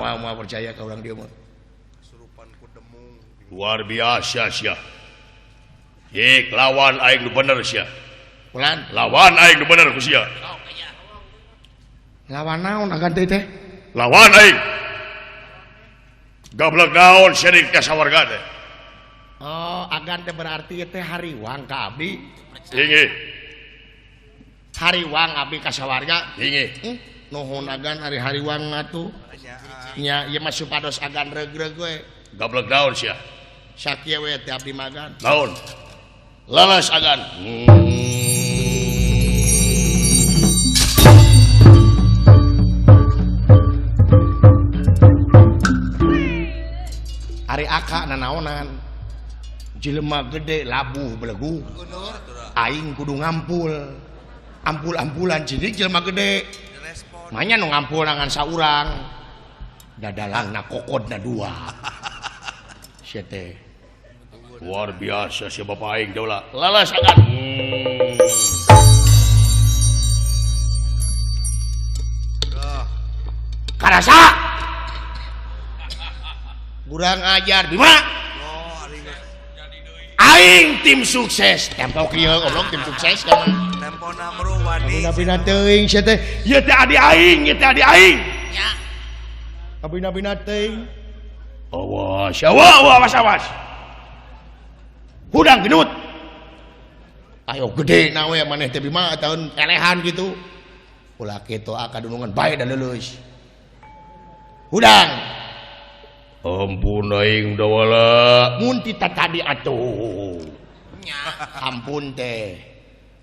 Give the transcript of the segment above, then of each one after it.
Moal percaya ka urang dieu mah. Kesurupan ku demung. Luar biasa sia. Jek lawan aing nu bener sia. Ulan Lawan aing nu bener ku sia. Lawan naon agan teh teh? Lawan aing. Gablek naon syirik ka sawarga teh. Oh, agan teh berarti teh hariwang ka abdi. Inggih. Hariwang abdi ka sawarga. Inggih. Nuhun agan ari hariwang atuh. Nya ieu mah supados agan regreg we. Gablek naon sia? Sakieu we teh abdi magan. Naon? Leles agan. Ari aka nanaonan. Jelema gede labuh belegu. Aing kudu ngampul. Ampul-ampulan jadi jelema gede. Manya nu ngampul nangan saurang. Dadalangna kokodna dua. Sia teh. Luar biasa sia bapak aing teh ulah. Leles agan. Karasa. Kurang ajar Bima. Aing tim sukses. Tempo kieu goblok tim sukses kan. Tempo namru wani. Abina teuing sia teh. Ieu teh adi aing, ieu teh adi aing. Nya. Abina teuing. Awas, awas, awas, awas. Hudang genut. Ayo gede na we maneh teh Bima tahun elehan gitu. Ulah kitu akadunungan bae da leuleus. Hudang. Ampun aing dawala. Mun ti tadi atuh. Nya. Ampun teh.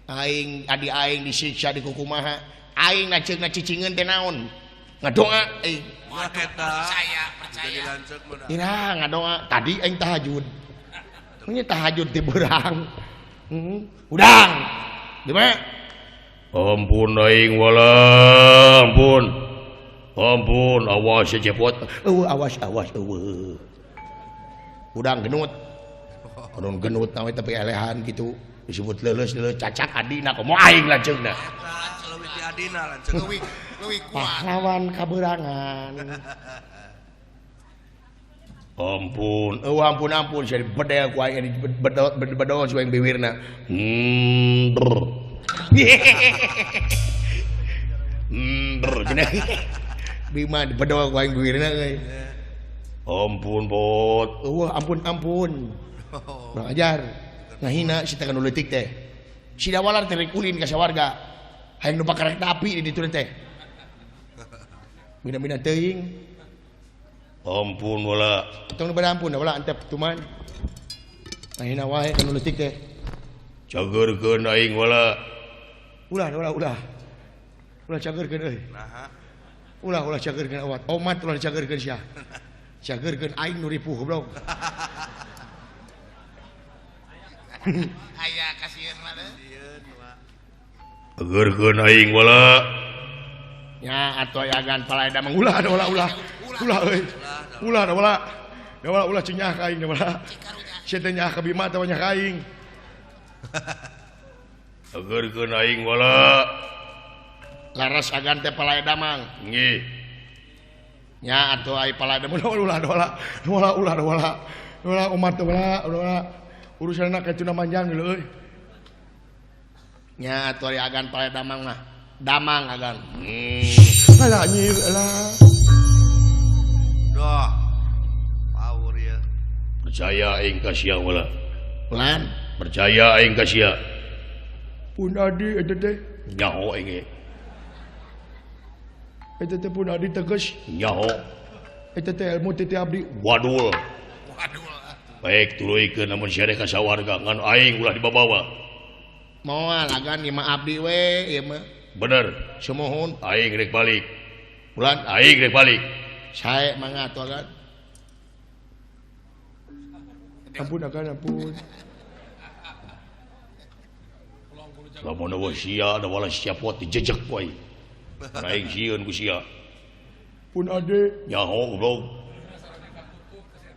Aing adi aing disiksa di kukumaha. Aing naceungna cicingeun teh naon? Ngadoa aing. Percaya, percaya. Ira ngadoa tadi aing tahajud. Nya tahajud ti beurang. Hudang. Di mana? Ampun aing wala, ampun. Ampun, awas ya cepot. Eueuh, awas, awas, eueuh. Hudang genut. Amun genut na we tapi elehan gitu. Disebut leuleus-leuleus cacak adina komo aing lanceungna. Leuwih ti adina lanceung. Leuwih, leuwih kuat. Pahlawan kaberangan. Ampun. Eueuh, ampun, ampun sia bedel ku aing bedol bedol ku aing biwirna. Brr. Brr cenah. Bima bedol ku aing biwirna euy. Ampun bot. Eueuh, ampun, ampun. Kurang ajar. Ngahina si teh nu leutik teh. Si dawalar teh rek ulin ka sawarga. Hayang nu bakarek api di ditu teh. Bina-bina teuing. Ampun wala. Tong nu bada ampun wala antep tuman. Ngahina wae ka nu leutik teh. Cageurkeun aing wala. Ulah ulah ulah. Ulah cageurkeun euy. Naha. Ulah ulah cageurkeun awat. Omat ulah cageurkeun sia. Cageurkeun aing nu ripuh goblok. Aya kasieun mah teh. Cageurkeun aing wala. Nya atuh aya agan palaeda mah ulah ulah ulah. Ulah euy. Ulah ulah. Ulah ulah cinyah ka aing ulah. Sia teh nyah ka Bima teh nyah ka aing. Cageurkeun aing wala. Laras agan teh palaeda mang. Nggih. Nya atuh ai palaeda ulah ulah ulah. Ulah ulah ulah. Ulah umat ulah ulah. Urusanna ka cuna manjang leuh euy. Nya atuh ai agan palaeda mang mah. Damang agan. Alah nyir alah. Doh. Power ya. Percaya aing ka sia wala. Lan, percaya aing ka sia. Pun adi eta teh. Nyaho aing ge. Eta teh pun adi tegas. Nyaho. Eta teh ilmu teh abdi. Wadul. Wadul. Baik tuluykeun namun sia ka sawarga ngan aing ulah dibabawa. Moal agan ieu mah abdi we ieu mah. Bener. Sumuhun. Aing rek balik. Bulan aing rek balik. Sae mangga atuh agan. Ampun agan ampun. Lamun eueuh sia da wala siapot dijejek ku aing. Aing sieun ku sia. Pun ade. Nyaho goblok.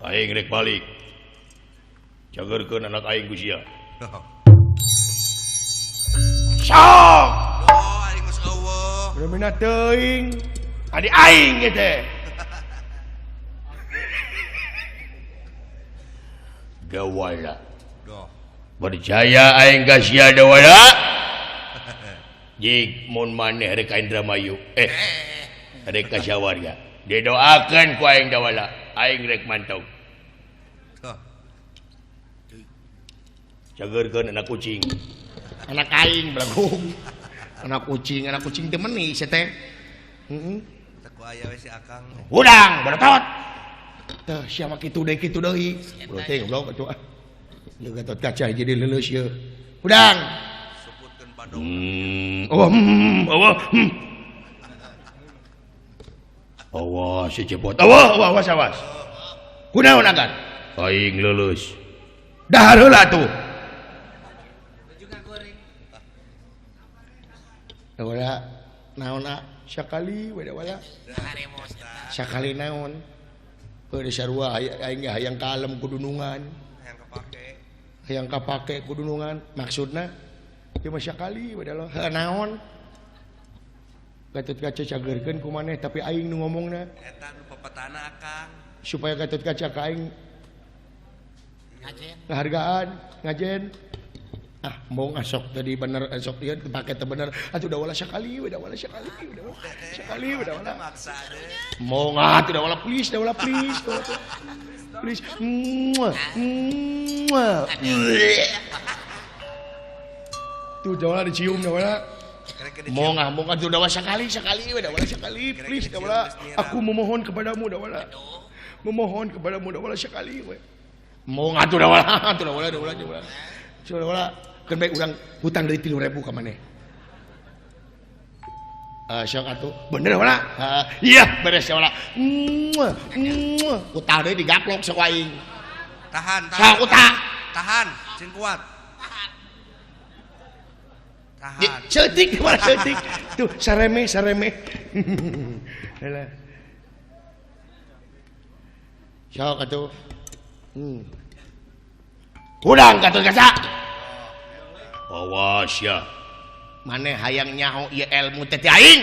Aing rek balik. Cageurkeun anak aing ku sia. Sok. Doh, aing geus eueuh. Rumina teuing. Adi aing ieu teh. Dawala. Percaya aing ka sia Dawala. Jig mun maneh rek ka Indramayu. Rek ka sawarga. Didoakeun ku aing Dawala, aing rek mantau. Cageurkeun anak kucing. Anak aing belagung. Anak kucing teh meuni sia teh. Heeh. Teu ku aya we si Akang. Hudang beretot. Teh sia mah kitu deui kitu deui. Bro teh goblok atuh ah. Ieu Gatot Kaca jadi leuleus ieu. Hudang. Sebutkeun badong. Oh, oh. Awas si Cepot. Awas, awas, awas. Kunaon agan? Aing leuleus. Dahar heula atuh. Dawala naon a sakali we dawala. Sakali naon? Heuh sarua aing ge hayang kalem ku dunungan. Hayang kapake. Hayang kapake ku dunungan. Maksudna ieu mah sakali we dawala. Heuh naon? Gatot Kaca cageurkeun ku maneh tapi aing nu ngomongna. Eta nu papatana Akang. Supaya Gatot Kaca ka aing ngahargaan, ngajen. Ah, mau ngasok tadi bener, esok ieu dipake teh bener. Atuh dawala sakali, we dawala sekali, we dawala sekali, we dawala. Mau ngatuh dawala please, dawala please, dawala please. Muah, muah. Tuh dawala dicium dawala. Mau ngah, mau ngatuh dawala sekali, sekali, we dawala sekali, please dawala. Aku memohon kepadamu dawala. Memohon kepadamu dawala sekali, we. Mau ngatuh dawala, atuh dawala, dawala, dawala. Dawala, keun bae urang hutang deui 3.000 ka maneh. Sok atuh. Bener wala? Iya, beres wala. Muah, muah. Utang deui digaplok sok aing. Tahan, tahan. Sok utang. Tahan, sing kuat. Tahan. Ceutik wala ceutik. Tuh sareme, sareme. Heula. Sok atuh. Hudang Gatot Kaca. Awas ya. Maneh hayang nyaho ieu ilmu teh ti aing.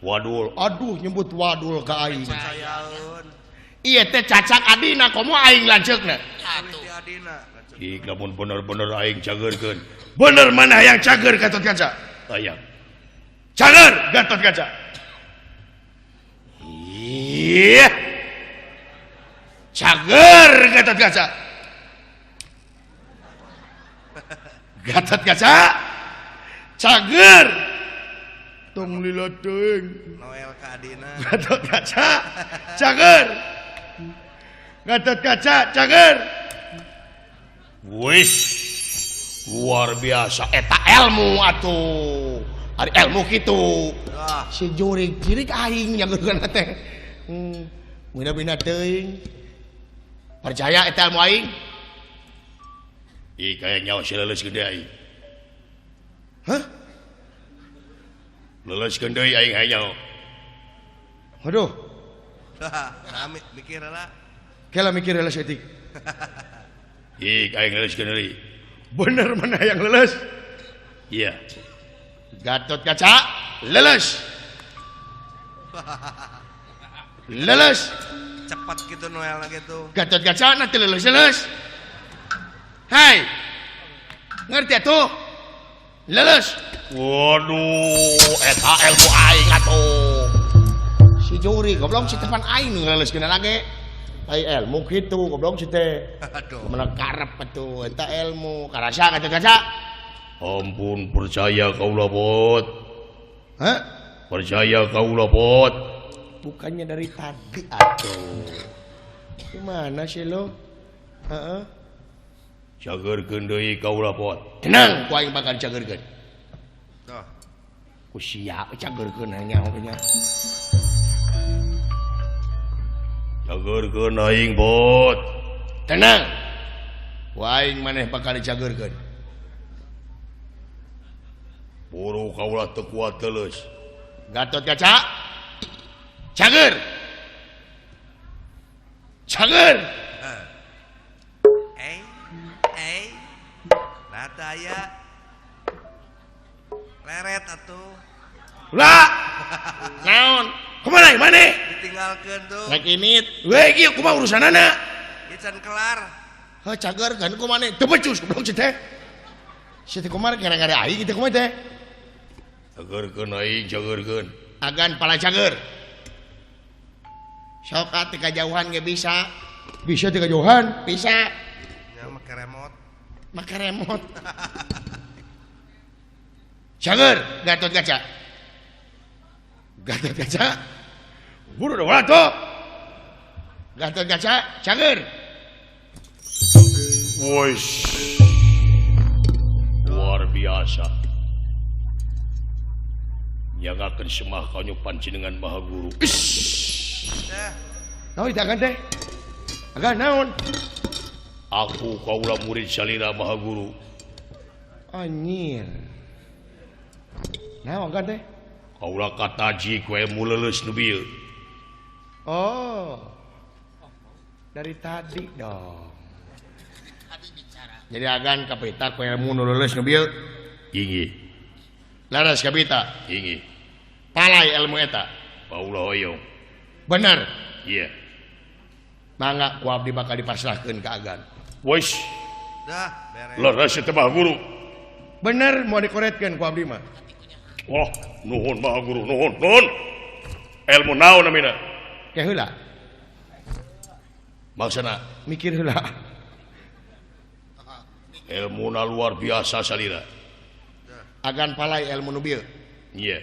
Wadul. Aduh nyebut wadul ka aing. Ieu teh cacak adina komo aing lanceukna. Ih lamun bener-bener aing cageurkeun. Bener maneh hayang cager Gatot Kaca? Hayang. Cager Gatot Kaca. Iya. Cager Gatot Kaca. Gatot Kaca cager tong lila teuing Noel ka adina. Gatot Kaca cager. Gatot Kaca cager. Wis luar biasa eta ilmu atuh. Ari ilmu kitu. Si jurig cirik aing nyageurkeun teh. Bina-bina teuing. Percaya eta ilmu aing? Ih kaya nyawa si leuleus gede aing. Hah? Leuleus deui aing hayang nyawa. Aduh. Nah, mikir heula. Kela mikir heula saeutik. Ih aing leuleus deui. Bener mana yang leuleus? Iya. Gatot Kaca leuleus. Leuleus. Cepat gitu Noel gitu. Gatot Kaca nanti leuleus-leuleus. Hai. Ngerti atuh? Leuleus. Waduh, eta ilmu aing atuh. Si juri goblok si tepan aing nu leuleuskeun lage. Ai ilmu kitu goblok si teh. Aduh. Mana karep atuh eta ilmu. Karasa Gatot Kaca. Ampun percaya kaula bot. Hah? Percaya kaula bot. Bukannya dari tadi atuh. Gimana sih lo? Heeh. Cageurkeun deui kaula pot. Tenang, ku aing bakal cageurkeun. Tah. Ku sia cageurkeun nyaho nya. Cageurkeun aing bot. Tenang. Ku aing maneh bakal dicageurkeun. Buru kaula teu kuat teuleus. Gatot Kaca. Cager. Cager. Nah aya leret atuh. Ulah. Naon? Kumaha maneh? Ditinggalkeun tuh. Rek init. We ieu kumaha urusanana? Ieu can kelar. Heuh cageurkeun ku maneh teu becus goblok si teh. Si teh kumaha gara-gara aing teh kumaha teh? Cageurkeun aing cageurkeun. Agan pala cager. Sok atuh kajauhan ge bisa. Bisa teh kajauhan? Bisa. Nya make remote. Make remote. Cager Gatot Kaca. Gatot Kaca. Buru da tuh. Gatot Kaca cager. Wois. Luar biasa. Nyagakeun semah kanyu panjenengan Maha Guru. Naon teh agan teh? Agan naon? Aku kaula murid salira Maha Guru. Anjir. Naon agan teh? Kaula kataji ku ilmu leuleus nu bieu. Oh. Dari tadi dong. Jadi agan kapita ku ilmu nu leuleus nu bieu. Inggih. Laras kapita. Inggih. Palai ilmu eta. Kaula hoyong. Bener. Iya. Mangga ku abdi bakal dipasrahkeun ka agan. Wis. Dah, beres. Leres teh Maha Guru. Bener mau dikoretkeun ku abdi mah. Wah, nuhun Maha Guru, nuhun, nuhun. Ilmu naon namina? Ke heula. Maksana mikir heula. Ilmuna luar biasa salira. Agan palai ilmu nu bieu. Iya.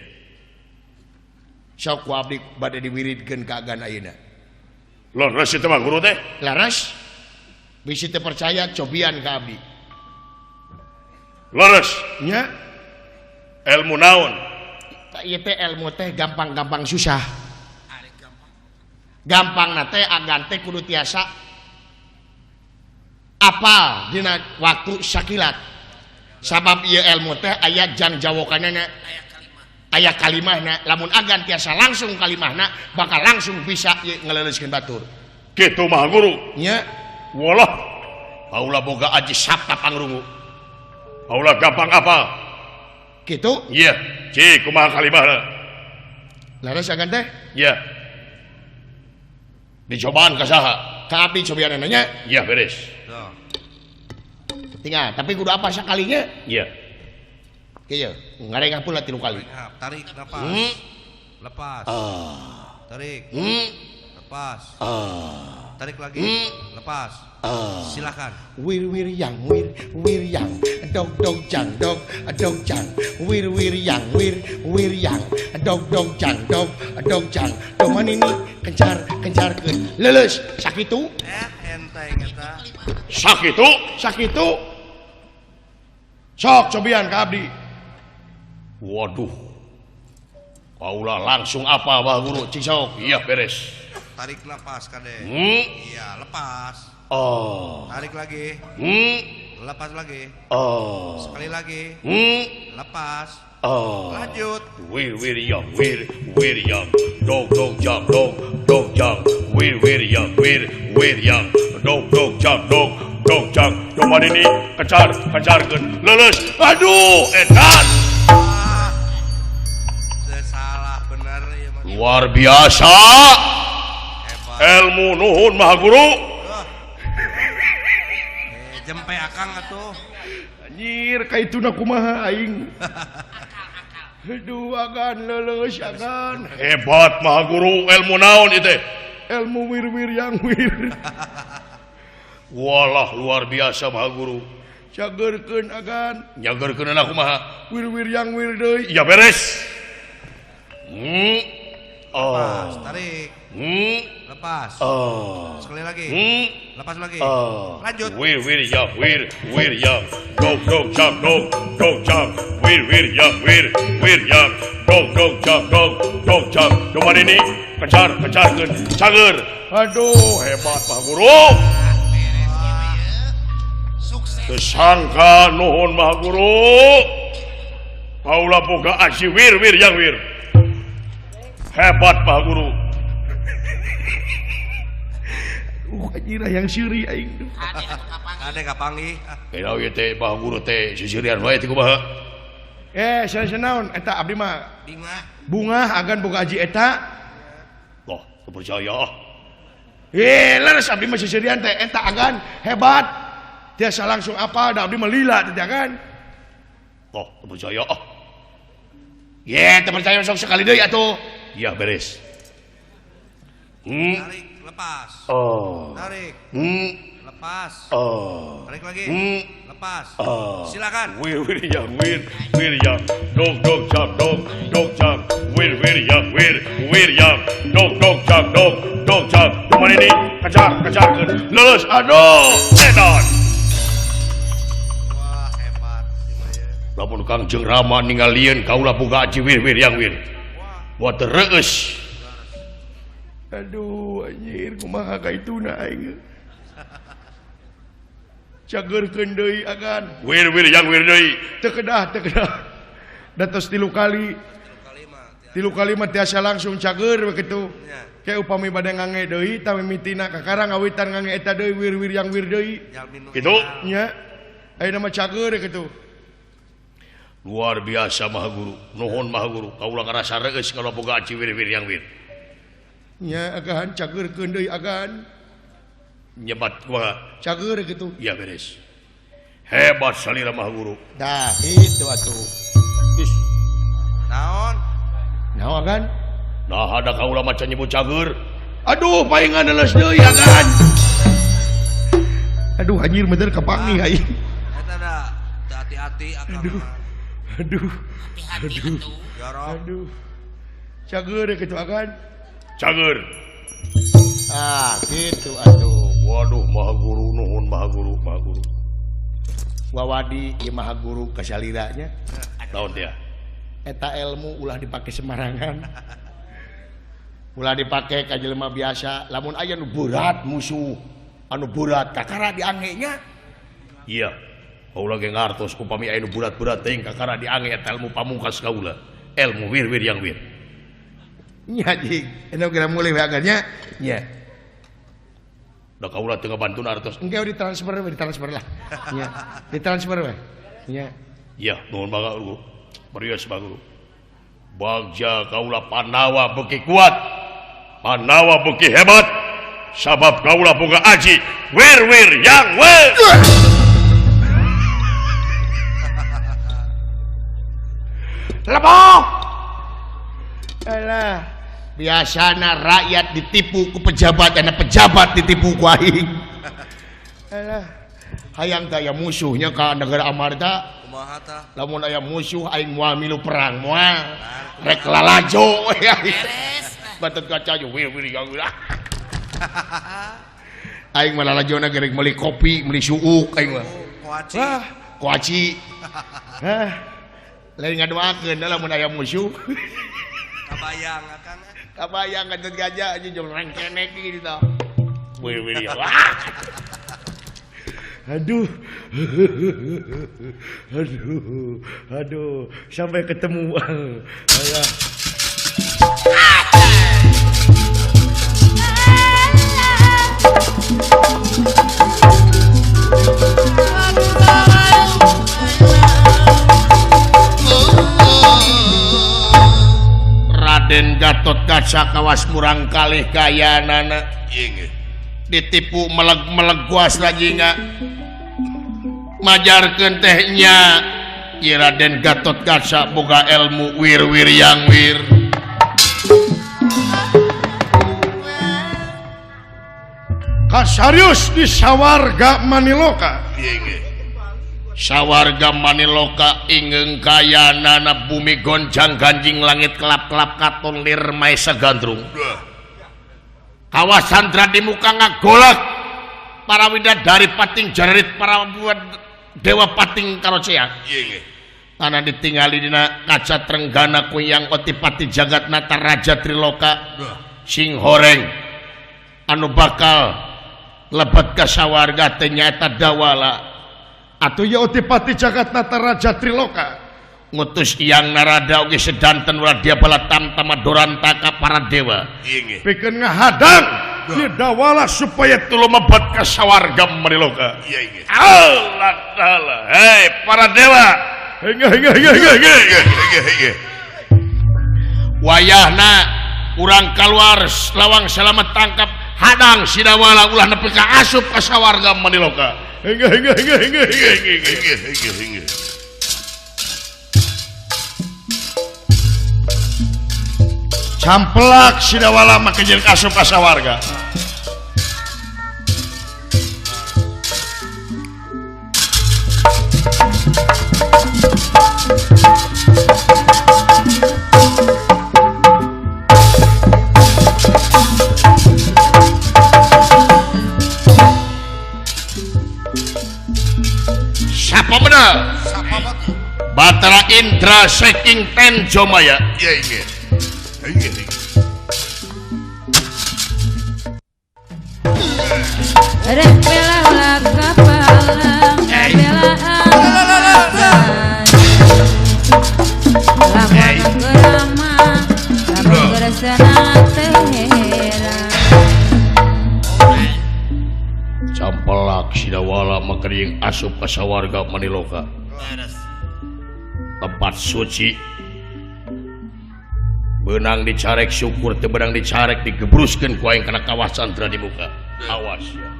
Sok ku abdi bade diwiridkeun ka agan ayeuna. Leres teh Maha Guru teh? Laras. Bisi teu percaya cobian ka abdi. Leres. Nya. Ilmu naon? Ieu teh ilmu teh gampang-gampang susah. Gampangna teh agan teh kudu tiasa apal dina waktu sakilat. Sabab ieu ilmu teh aya jang jawokanana, aya kalimahna. Lamun agan tiasa langsung kalimahna bakal langsung bisa ieu ngeleuleuskeun batur. Kitu Maha Guru. Nya. Walah, kaula boga aji sabta pangrungu. Kaula gampang apal. Kitu? Iya. Cik kumaha kalimahna? Laras agan teh? Iya. Dicobaan ka saha? Ka abdi cobianana nya? Iya, beres. Tuh. Tinggal, tapi kudu apa sakalinya? Iya. Kieu, ngarengah pula 3 kali. Tarik napas. Lepas. Tarik. Lepas. Tarik lagi. Lepas. Silakan. Wir wir yang wir wir yang dog dog jang dog dog jang wir wir yang wir wir yang dog dog jang dog dog jang domanini kencar kencarkeun leuleus sakitu. Enteng eta. Sakitu sakitu. Sok cobian ka abdi. Waduh. Kaula langsung apa Bah Guru? Cing sok. Iya beres. Tarik napas kade. Iya, lepas. Oh. Tarik lagi. Lepas lagi. Oh. Sekali lagi. Lepas. Oh. Lanjut. Wir wir yang wir wir yang dog dog jang dog dog jang wir wir yang wir wir yang dog dog jang dog dog jang domanini kecar kecarkeun leuleus. Aduh, edan. Salah bener ieu mah. Luar biasa. Hebat. Ilmu nuhun Maha Guru. Jempe akang atuh. Anjir, kaituna kumaha aing. Aduh, agan leuleus agan. Hebat Maha Guru, ilmu naon ieu teh? Ilmu wir-wir yang wir. Walah luar biasa Maha Guru. Cageurkeun agan. Nyageurkeun kumaha? Wir-wir yang wir deui. Ya beres. Oh. Lepas, tarik. Lepas. Oh. Sekali lagi. Lepas lagi. Oh. Lanjut. Wir wir ya wir wir ya. Dog dog jang dog dog jang. Wir wir ya wir wir ya. Dog dog jang dog dog jang. Domanini kecar kecarkeun cager. Aduh, hebat Pak Guru. Sukses. Kesangka nuhun Maha Guru. Kaula boga aji wir wir yang wir. Hebat Pak Guru. Anjir yang siri aing. Ade kapanggih. Kira ieu teh Pak Guru teh sisirian wae teh kumaha? Sanes naon eta abdi mah. Bungah. Bungah agan boga aji eta. Loh, teu percaya ah. Leres abdi mah sisirian teh eta agan hebat. Tiasa langsung apa da abdi melila teh kan. Oh, teu percaya ah. Ye, teu percaya sok sekali deui atuh. Ya beres. Tarik, lepas. Oh. Tarik. Lepas. Oh. Tarik lagi. Lepas. Oh. Silakan. Wir wir ya wir wir ya dog dog jam dog dog jam wir wir ya wir wir ya dog dog jam dog dog jam. Cuman ini kejar kejar lulus aduh edan. Wah hebat. Lamun Kangjeng Rama ningalieun kaula boga aji wir wir yang wir. Wah tereueus. Aduh anjir kumaha ka ituna aing. Cageurkeun deui agan. Wir wir yang wir deui. Teu kedah teu kedah. Da tos 3 kali. 3 kali mah tiasa langsung cager kitu. Ke upami bade ngange deui tah mimitina kakara ngawitan ngange eta deui wir wir yang wir deui. Kitu nya. Ayeuna mah cager kitu. Luar biasa Maha Guru. Nuhun Maha Guru. Kaula ngarasa reueus kalau boga aji wir wir yang wir. Nya agan cageurkeun deui agan. Nyebat kumaha? Cager kitu. Ya beres. Hebat salira Maha Guru. Dah itu atuh. Ih. Naon? Naon agan? Nah ada kaula maca nyebut cager. Aduh paingan leles deui agan. Aduh anjir bener kapanggih aing. Eta da teu hati-hati akang. Aduh. Aduh. Hati-hati atuh. Aduh. Cager kitu agan. Cager. Ah, gitu atuh. Waduh Maha Guru nuhun Maha Guru Maha Guru. Wawadi ieu Maha Guru kasalira nya. Naon dia? Eta ilmu ulah dipake sembarangan. Ulah dipake ka jelema biasa. Lamun aya nu berat musuh, anu berat kakara diange nya. Iya. Kaula ge ngartos upami aya nu berat-berat teuing kakara diange eta ilmu pamungkas kaula. Ilmu wir-wir yang wir. Nya jing, anu geura mulai we agan nya. Nya. Da kaula teu ngabantu artos. Engke ditransfer we, ditransfer lah. Nya, ditransfer we. Nya. Iya, nuhun Maha Guru. Berios Maha Guru. Bagja kaula Pandawa beuki kuat. Pandawa beuki hebat. Sabab kaula boga aji wir wir yang wir. Lebok. Alah. Biasana rakyat ditipu ku pejabat, dan pejabat ditipu ku aing. Alah, hayang teh aya musuhnya ka negara Amarta. Kumaha tah? Lamun aya musuh aing moal milu perang moal. Rek lalajo we aing. Batet kaca yo wir wir yang wir. Aing mah lalajona gerek meuli kopi, meuli suuk aing mah. Koaci. Wah, koaci. Hah. Lain ngadoakeun da lamun aya musuh. Kabayang akang. Kabayang kantun gajah aja jong rengkenek gitu tah. Wir wir yang. Aduh. Aduh. Aduh, sampai ketemu. Alah. Raden Gatotkaca kawas murang kalih kayanana ditipu meleg-meleg guas lajinga majarkeun teh nya ieu Raden Gatotkaca boga ilmu wir-wir yang wir. Kasarius di sawarga Maniloka. Sawarga Maniloka ingeung kayanana bumi goncang ganjing langit kelap-kelap katon lir maesa gandrung. Kawasan di muka ngagolak para widadari pating jarit para dewa pating karocea. Tanah ditingali dina kaca trenggana kuyang otipati jagat nata raja Triloka sing horeng anu bakal lebet ka sawarga teh nyaeta Dawala. Atuh ya otipati jagat nata raja Triloka ngutus Iyang Narada oge sedanten wadya bala tamtama dorantaka para dewa pikeun ngahadang ieu Dawala supaya tulumebat ka sawarga Maniloka. Allah taala, hei para dewa, wayahna urang kaluar lawang selamat tangkap hadang si Dawala ulah nepi ka asup ka sawarga Maniloka. Hingga hingga hingga hingga hingga hingga hingga hingga. Camplak Sidawala make jeung asup ka sawarga. Sapa bener? Batara Indra saking Tenjomaya. Iya iya. Campelak Sidawala makering asup ka sawarga Maniloka. Tempat suci. Benang dicarek syukur teu benang dicarek digebruskeun ku aing kana kawah Candra di muka. Awas ya.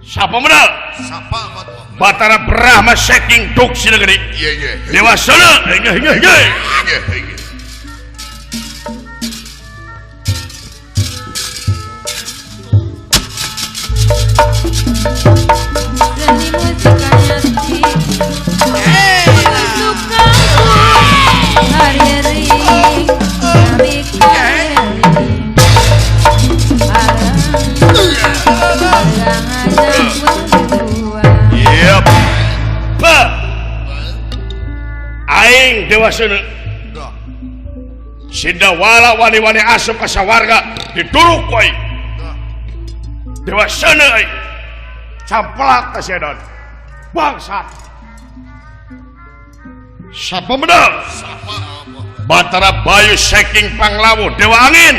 Sapa menal? Sapa Batara Brahma saking duk sinegeri. Iya iya. Dewa sana. Hingga hingga hingga. Hingga hingga. Aing Dewasena Sidawala wani-wani asup ka sawarga dituruk ku aing. Dewasena aing camplak ka sedan bangsat. Sapa menang? Batara Bayu saking Panglawu Dewa Angin.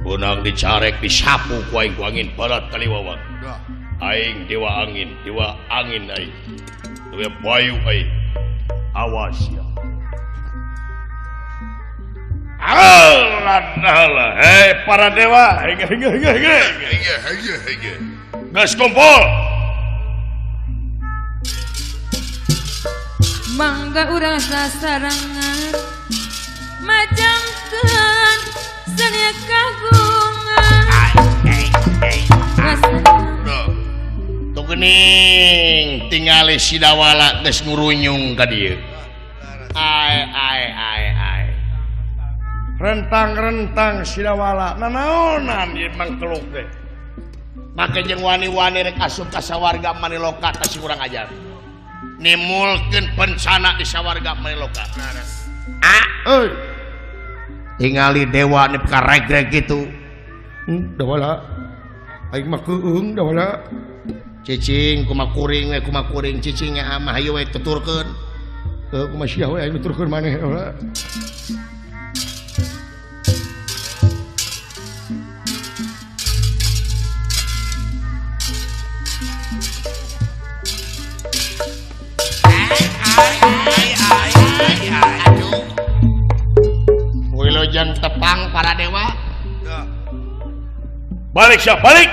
Benang dicarek disapu ku aing ku angin barat kaliwawang. Aing dewa angin aing. Dewa Bayu aing. Awas ya. Alah, hei para dewa, hingga hingga hingga hingga hingga hingga. Gas kumpul. Mangga urang sasarangan majangkeun seni kagungan. Tuh geuning tingali Sidawala geus ngurunyung ka dieu. Ai ai ai ai. Rentang-rentang Sidawala nanaonan ieu mangkeluk teh. Make jeung wani-wani rek asup ka sawarga Maniloka ka si urang ajar. Nimulkeun bencana di sawarga Maniloka. Ah, euy. Tingali dewa nepi ka regreg kitu. Dawala. Aing mah keueung dawala. Cicing kumaha kuring we kumaha kuring cicing mah hayu we tuturkeun. Heuh kumaha sia we aing nuturkeun maneh dawala. Wilujeng tepang para dewa. Balik sia, balik.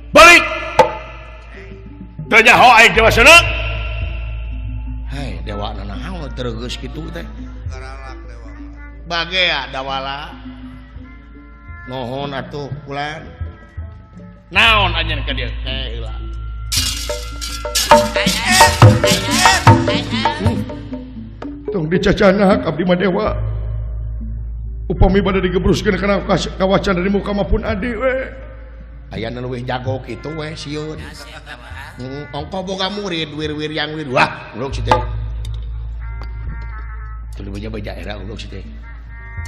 Balik. Teu nyaho aing dewa sana. Hei, dewa nanaon tergeus kitu teh. Garalak dewa mah. Bagea dawala. Nuhun atuh kulan. Naon anjeun ka dieu? Teh heula. Tong dicacanak abdi mah dewa. Upami bade digebruskeun kana kawacan dari muka mah pun adi we. Aya nu leuwih jago kitu we sieun. Heeh, ongko boga murid wir-wir yang wir. Wah, goblok si teh. Tuluy beja-beja era goblok si teh.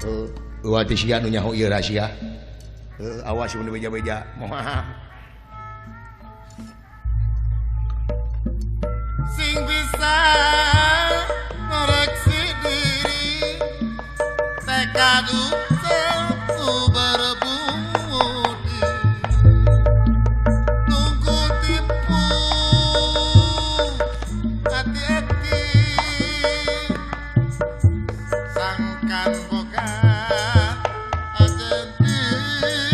Heuh, eueuh teh sia nu nyaho ieu rahasia. Heuh, awas mun beja-beja. Moal. Sing bisa ngoreksi diri Kadu berbudi tunggu tipu hati-hati sangkan boga sendiri.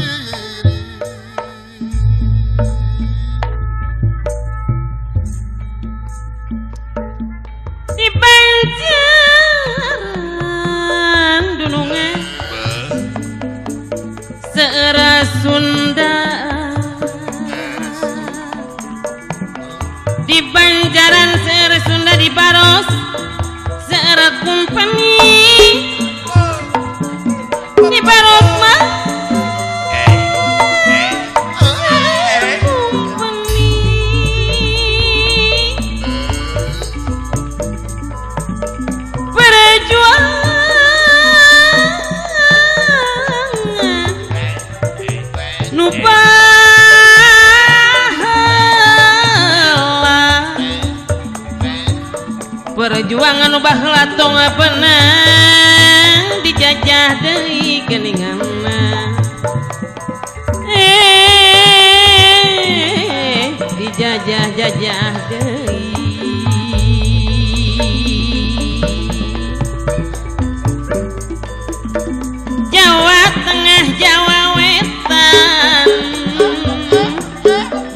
Di Banjaran dunungan seera Sunda, di Banjaran seera Sunda, di Baros seera kumpeni, di Baros mah kumpeni. Perjuangan nu baheula, perjuangan nu baheula tong penang dijajah deui geuninganna, dijajah-jajah deui. Jawa Tengah Jawa Wetan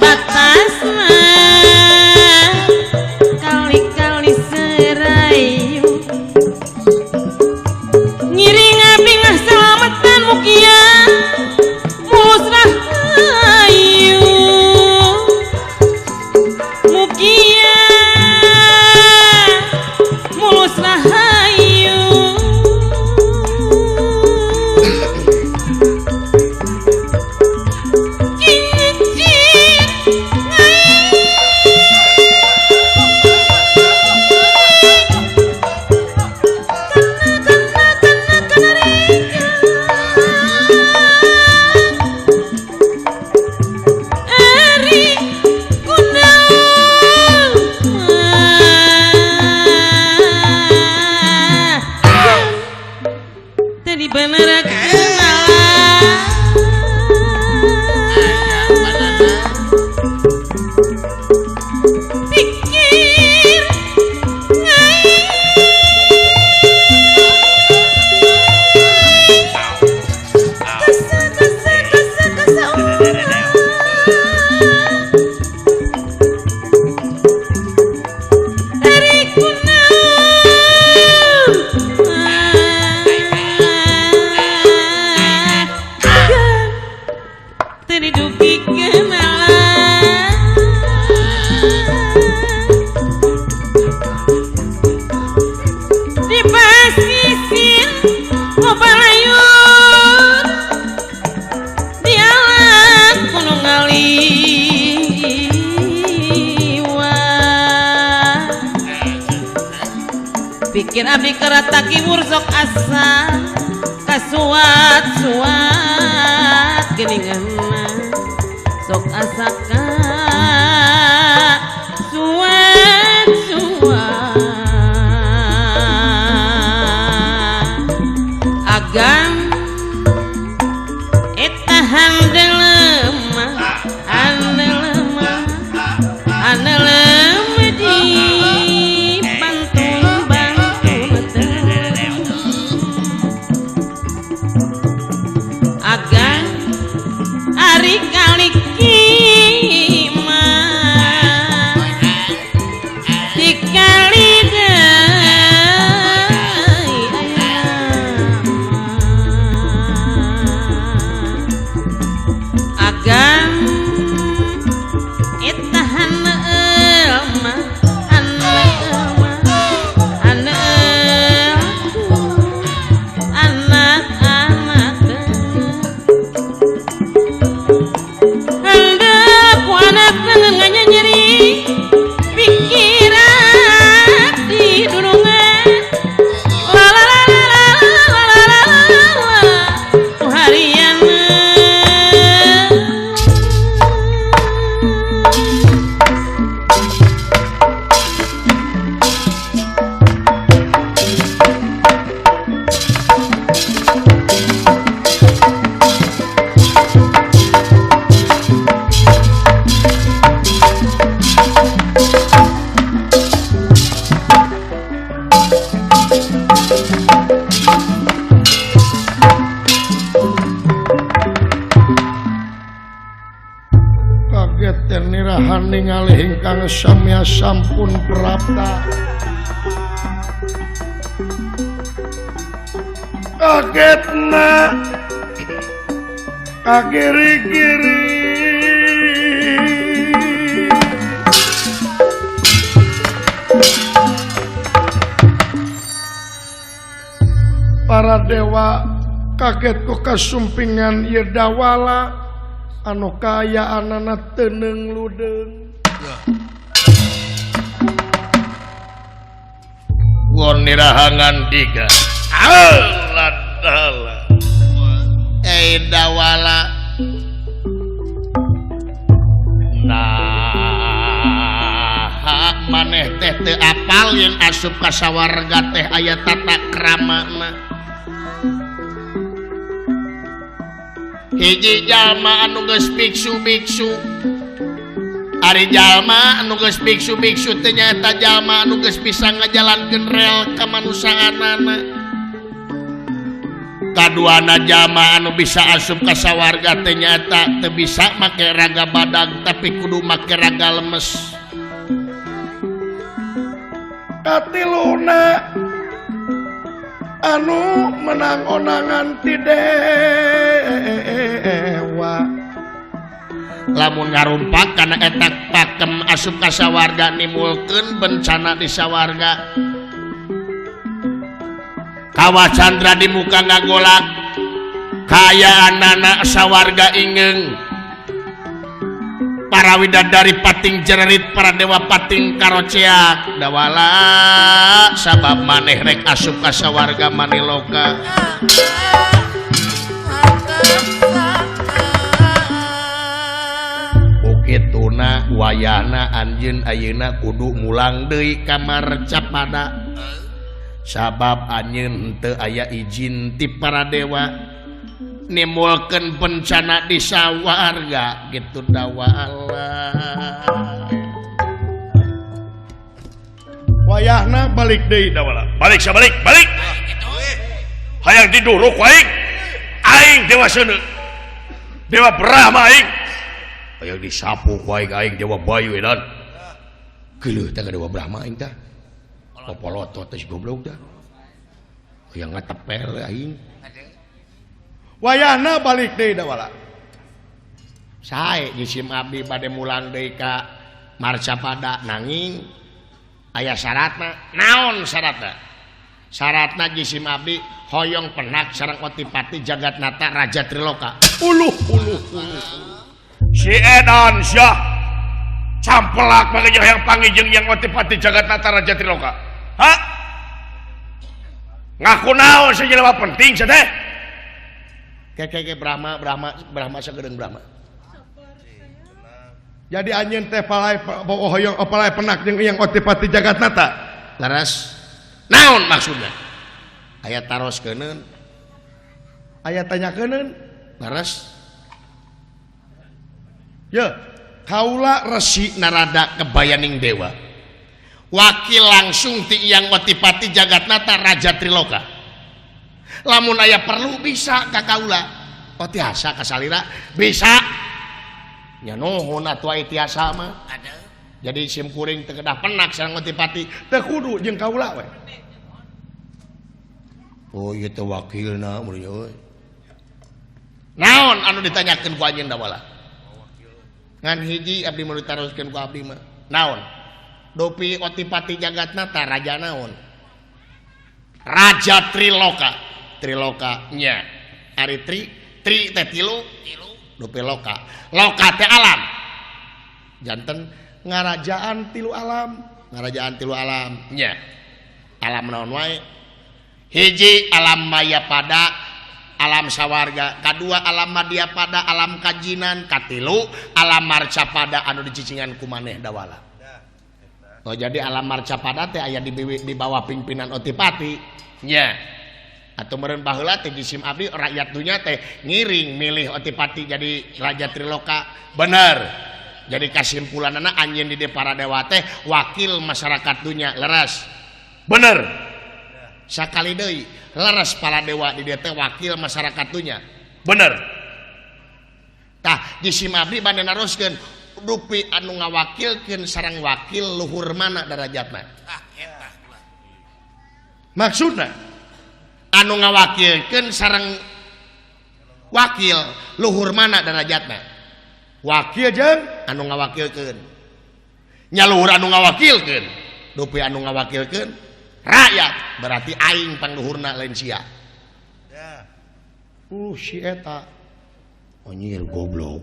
batasna kali-kali serayu, ngiring abdi salamatan mukia musrah ayu, mukia mulus rahayu. Cincin kena kena kena kena Ari kunaon tadi bener kenalan. Pikir kasa kasa kasa kasa Ari kunaon tadi dugi kenalan. Di pasisir ngobalayur di alat gunung ngaliwat, pikir abdi kerata kiwur sok asa kasuat-suat geuninganna sok asa kasuat-suat agan eta handelema handelema handelema di pantun bantun agan ari kali kima dikali deui aya agan eta haneulma haneulma haneul anak-anak hendak ku anak tengen nganyanyeri pikiran Ningali ingkang samya sampun prapta. Kagetna kagiri-giri para dewa kaget ku kasumpingan ieu dawala anu kaayaanana teu ludeung. Won nirahangan diga. Alah. Eh dawala. Nah, maneh teh teu apal yen asup ka sawarga teh aya tata kramana. Hiji jalma anu geus biksu-biksu. Ari jalma anu geus biksu-biksu teh nyaeta jalma anu geus bisa ngajalankeun rel kamanusaanana. Kaduana jalma anu bisa asup ka sawarga teh nyaeta teu bisa make raga badag tapi kudu make raga lemes. Katiluna anu menang onangan ti dewa. Lamun ngarumpak kana eta pakem asup ka sawarga nimulkeun bencana di sawarga. Kawa Candra di muka ngagolak kaayaanana sawarga ingeung. Para widadari pating jererit, para dewa pating karoceak. Dawala sabab maneh rek asup ka sawarga maniloka. Ukituna wayahna anjeun ayeuna kudu mulang deui ka Marcapada. Sabab anjeun henteu aya izin ti para dewa nimulkeun bencana di sawarga gitu dawala. Wayahna balik deui dawala. Balik sa balik, balik. Hayang diduruk aing. Aing dewa seuneu. Dewa Brahma aing. Hayang disapu ku aing, aing dewa Bayu edan. Geuleuh teh ka dewa Brahma aing tah. Popolotot teh goblok tah. Hayang ngatepel aing. Wayahna balik deui dawala. Sae jisim abdi bade mulang deui ka Marcapada nanging aya syaratna. Naon syaratna? Syaratna jisim abdi hoyong penak sareng Otipati Jagatnata Raja Triloka. Uluh uluh uluh. Si edan sia campelak mah yang pangijeng yang Otipati Jagatnata Raja Triloka. Hah? Ngaku naon si jelema penting sia teh? Keke Brahma Brahma Brahma sagedeung Brahma. Jadi anjeun teh palai hoyong palai penak jeung yang Otipati Jagatnata. Leres. Naon maksudna? Aya taroskeunun. Aya tanyakeunun. Leres. Ye, kaula Resi Narada kebayaning dewa. Wakil langsung ti Hyang Otipati Jagatnata Raja Triloka. Lamun aya perlu bisa ka kaula. Oh tiasa ka salira bisa. Nya nuhun atuh aya tiasa mah. Jadi sim kuring teu kedah penak sareng Otipati, teu kudu jeung kaula we. Oh ieu teh wakilna mun euy. Naon anu ditanyakeun ku anjeun dawala? Ngan hiji abdi mun ditaroskeun ku abdi mah. Naon? Dopi Otipati Jagatnata raja naon? Raja Triloka. Triloka nya. Ari tri tri teh tilu, dopi loka. Loka teh alam. Janten ngarajaan tilu alam, ngarajaan tilu alam nya. Alam naon wae? Hiji alam maya pada alam sawarga, kadua alam madya pada alam kajinan, katilu alam marcapada anu dicicingan ku maneh dawala. Oh jadi alam marcapada teh aya di bawah pimpinan Otipati nya. Atau meureun baheula teh jisim abdi rakyat dunya teh ngiring milih Otipati jadi raja Triloka. Bener. Jadi kasimpulanana anjeun di para dewa teh wakil masyarakat dunya leres. Bener. Sakali deui leres para dewa di dieu teh wakil masyarakat dunya. Bener. Tah jisim abdi bade naroskeun dupi anu ngawakilkeun sareng wakil luhur mana darajatna? Maksudna anu ngawakilkeun sareng wakil luhur mana darajatna? Wakil jeung anu ngawakilkeun. Nya luhur anu ngawakilkeun, dupi anu ngawakilkeun rakyat berarti aing pangluhurna lain sia. Si eta anjir goblok.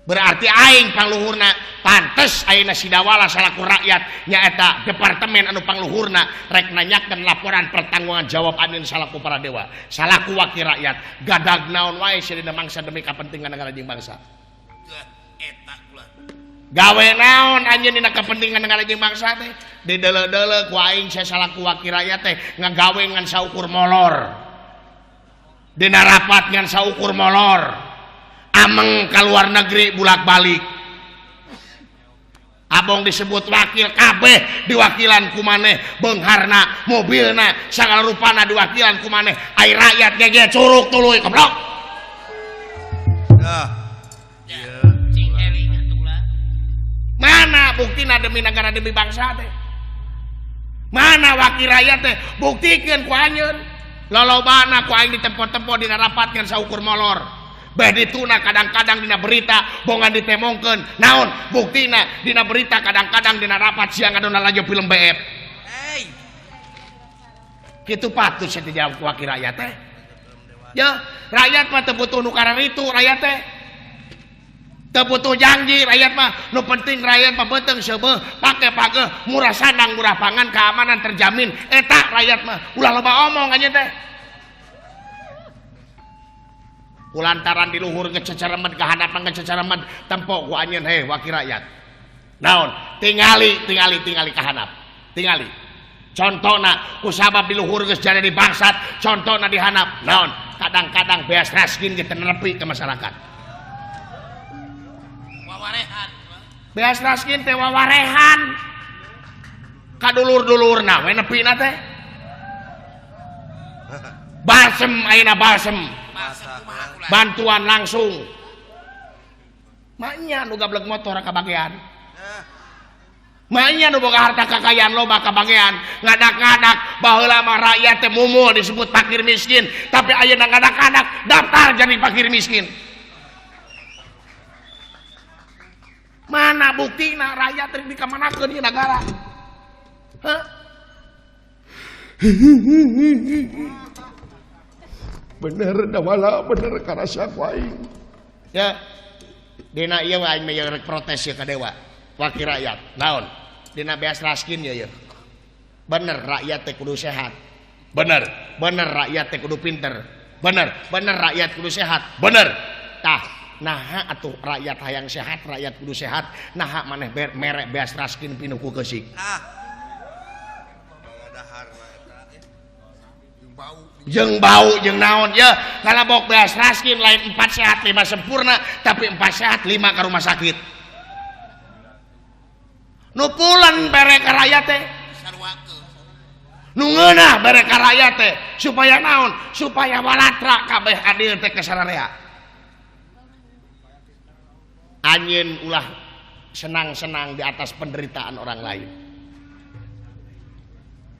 Berarti aing pangluhurna pantes ayeuna si Dawala salaku rakyat nyaeta departemen anu pangluhurna rek nanyakeun laporan pertanggungan jawab anjeun salaku para dewa, salaku wakil rakyat gadag naon wae sia dina mangsa demi kapentingan negara jeung bangsa. Gawe naon anjeun dina kepentingan negara jeung bangsa teh dideuleu-deuleu ku aing sia salaku wakil rakyat teh ngagawe ngan saukur molor. Dina rapat ngan saukur molor, ameng ka luar negeri bulak-balik. Abong disebut wakil kabeh diwakilan ku maneh, beungharna, mobilna, sagala rupana diwakilan ku maneh. Ai rakyat gege curug tuluy goblok. Mana buktina demi negara demi bangsa teh? Mana wakil rakyat teh? Buktikeun ku anjeun. Lolobana ku aing ditempo-tempo dina rapat ngan saukur molor. Beh dituna kadang-kadang dina berita bongan ditemongkeun. Naon buktina dina berita kadang-kadang dina rapat siang ngadona laju film BF. Hey. Kitu patut sia dijawab ku wakil rakyat teh. Ya, rakyat mah teu butuh nu kararitu rakyat teh. Teu butuh janji rakyat mah, nu penting rakyat mah beuteung seubeuh, pake pageuh, murah sandang, murah pangan, keamanan terjamin. Eta rakyat mah ulah loba omong anjeun teh. Kulantaran di luhur ngececeremen ka hadapan ngececeremen tempo ku anjeun heh wakil rakyat. Naon? Tingali tingali tingali ka handap. Tingali. Contona ku sabab di luhur geus jadi bangsat, contona di handap. Naon? Kadang-kadang beas raskin ge teu nepi ke masyarakat. Beas raskin teh wawarehan ka dulur-dulurna we nepina teh. Balsem ayeuna balsem. Bantuan langsung. Maknya nu gablek motor kabagean. Maknya nu boga harta kakayaan loba kabagean. Ngadak-ngadak baheula mah rakyat teh mumul disebut fakir miskin, tapi ayeuna ngadak-ngadak daftar jadi fakir miskin. Mana buktina rakyat rek dikamanakeun ieu nagara? Hah? Bener Dawala, bener karasa ku aing. Ya. Dina ieu aing mah rek protes ieu ka dewa. Wakil rakyat. Naon? Dina beas raskin ieu. Bener rakyat teh kudu sehat. Bener. Bener rakyat teh kudu pinter. Bener. Bener rakyat kudu sehat. Bener. Tah. Naha atuh rakyat hayang sehat, rakyat kudu sehat. Naha maneh merek beas raskin pinuh ku keusik. Jeung bau jeung naon ya, kalabok beas raskin lain 4 sehat 5 sempurna, tapi 4 sehat 5 ka rumah sakit. Nu pulen bere ka rakyat teh. Nu ngeunah bere ka rakyat teh supaya naon? Supaya walatra kabeh adil teh ka sararea. Anjeun ulah senang-senang di atas penderitaan orang lain.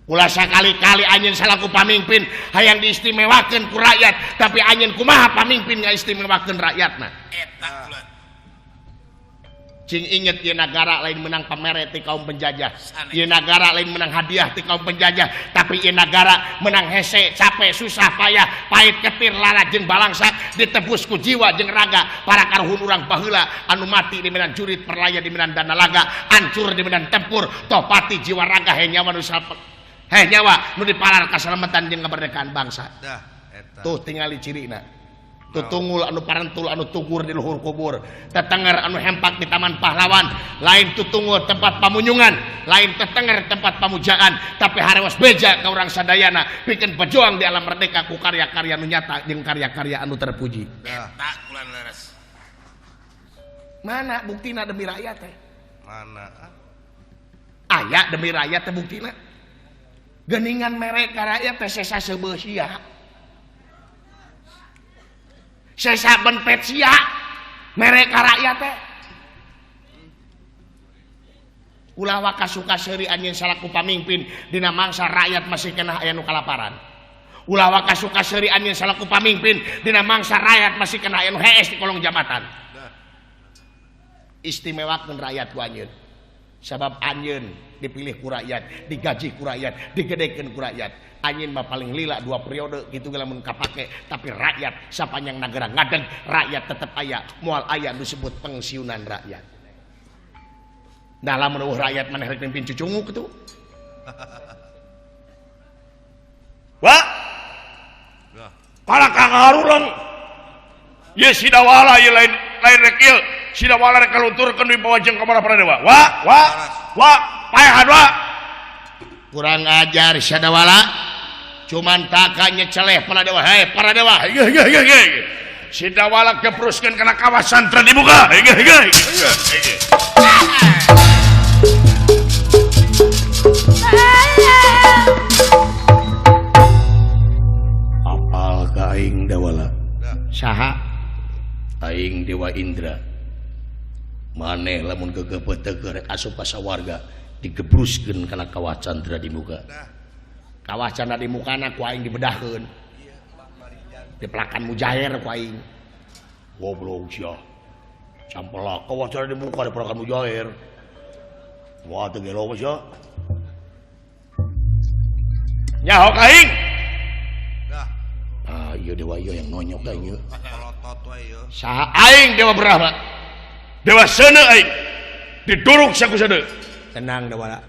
Ulah sakali-kali anjeun salaku pamimpin hayang diistimewakeun ku rakyat, tapi anjeun kumaha pamimpin ngaistimewakeun rakyatna? Eta kula. Cing inget ieu nagara lain menang pamere ti kaum penjajah. Ieu nagara lain menang hadiah ti kaum penjajah, tapi ieu nagara menang hese, capek, susah, payah, pahit, ketir, lara jeung balangsak ditebus ku jiwa jeung raga para karuhun urang baheula anu mati di medan jurit, perlaya di medan dana laga, ancur di medan tempur, toh pati jiwa raga he nyawa nu he nyawa nu dipalar kasalametan jeung kemerdekaan bangsa. Tuh tingali cirina. Tutungul anu parentul anu tugur di luhur kubur, tetenger anu hempak di taman pahlawan, lain tutungul tempat pamunyungan, lain tetenger tempat pamujaan, tapi harewas beja ka urang sadayana pikeun pejuang di alam merdeka ku karya-karya nu nyata jeung karya-karya anu terpuji. Eta kula leres. Mana buktina demi rakyat teh? Mana? Aya demi rakyat teh buktina. Geningan mere ka rakyat teh sesa seubeuh sia. Sesa benpet sia. Mereka rakyat teh. Ulah waka suka seuri anjeun salaku pamimpin dina mangsa rakyat masih kena aya nu kalaparan. Ulah waka suka seuri anjeun salaku pamimpin dina mangsa rakyat masih kena aya nu hees di kolong jabatan. Istimewakeun rakyat ku anjeun. Sabab anjeun dipilih ku rakyat, digaji ku rakyat, digedekeun ku rakyat. Anjeun mah paling lila 2 periode kitu ge lamun kapake, tapi rakyat sapanjang nagara ngadeg, rakyat tetep aya, moal aya nu disebut pensiunan rakyat. Nah lamun eueuh rakyat maneh rek mimpin cucunguk kitu. Wah. Kala kangarurang. Ye sidawala ye lain lain rek ieu. Sidawala rek kalunturkeun di bawah jeung ka para dewa. Wah, wah, wah, paehan wa. Kurang ajar Sadawala. Cuman taka nyeceleh para dewa. Hei, para dewa. Hege hege hege. Sidawala kepruskeun kana kawasan teu dibuka. Hege hege hege. Apal ka aing Dawala? Saha? Aing Dewa Indra. Maneh lamun gegepeuteuh rek asup ka sawarga digebruskeun kana kawah candra di muka. Kawah candra di mukana ku aing dibedahkeun. Dipelakan mujair ku aing. Goblok sia. Sampelak kawah candra di muka dipelakan mujair. Wah teu gelo mah sia. Nyaho ka aing. Ah ieu dewa ieu yang nonyok da ieu. Polotot we ieu. Saha aing Dewa Brahma? Dewa Seuneu aing. Diduruk saku seuneu. Tenang Dewala.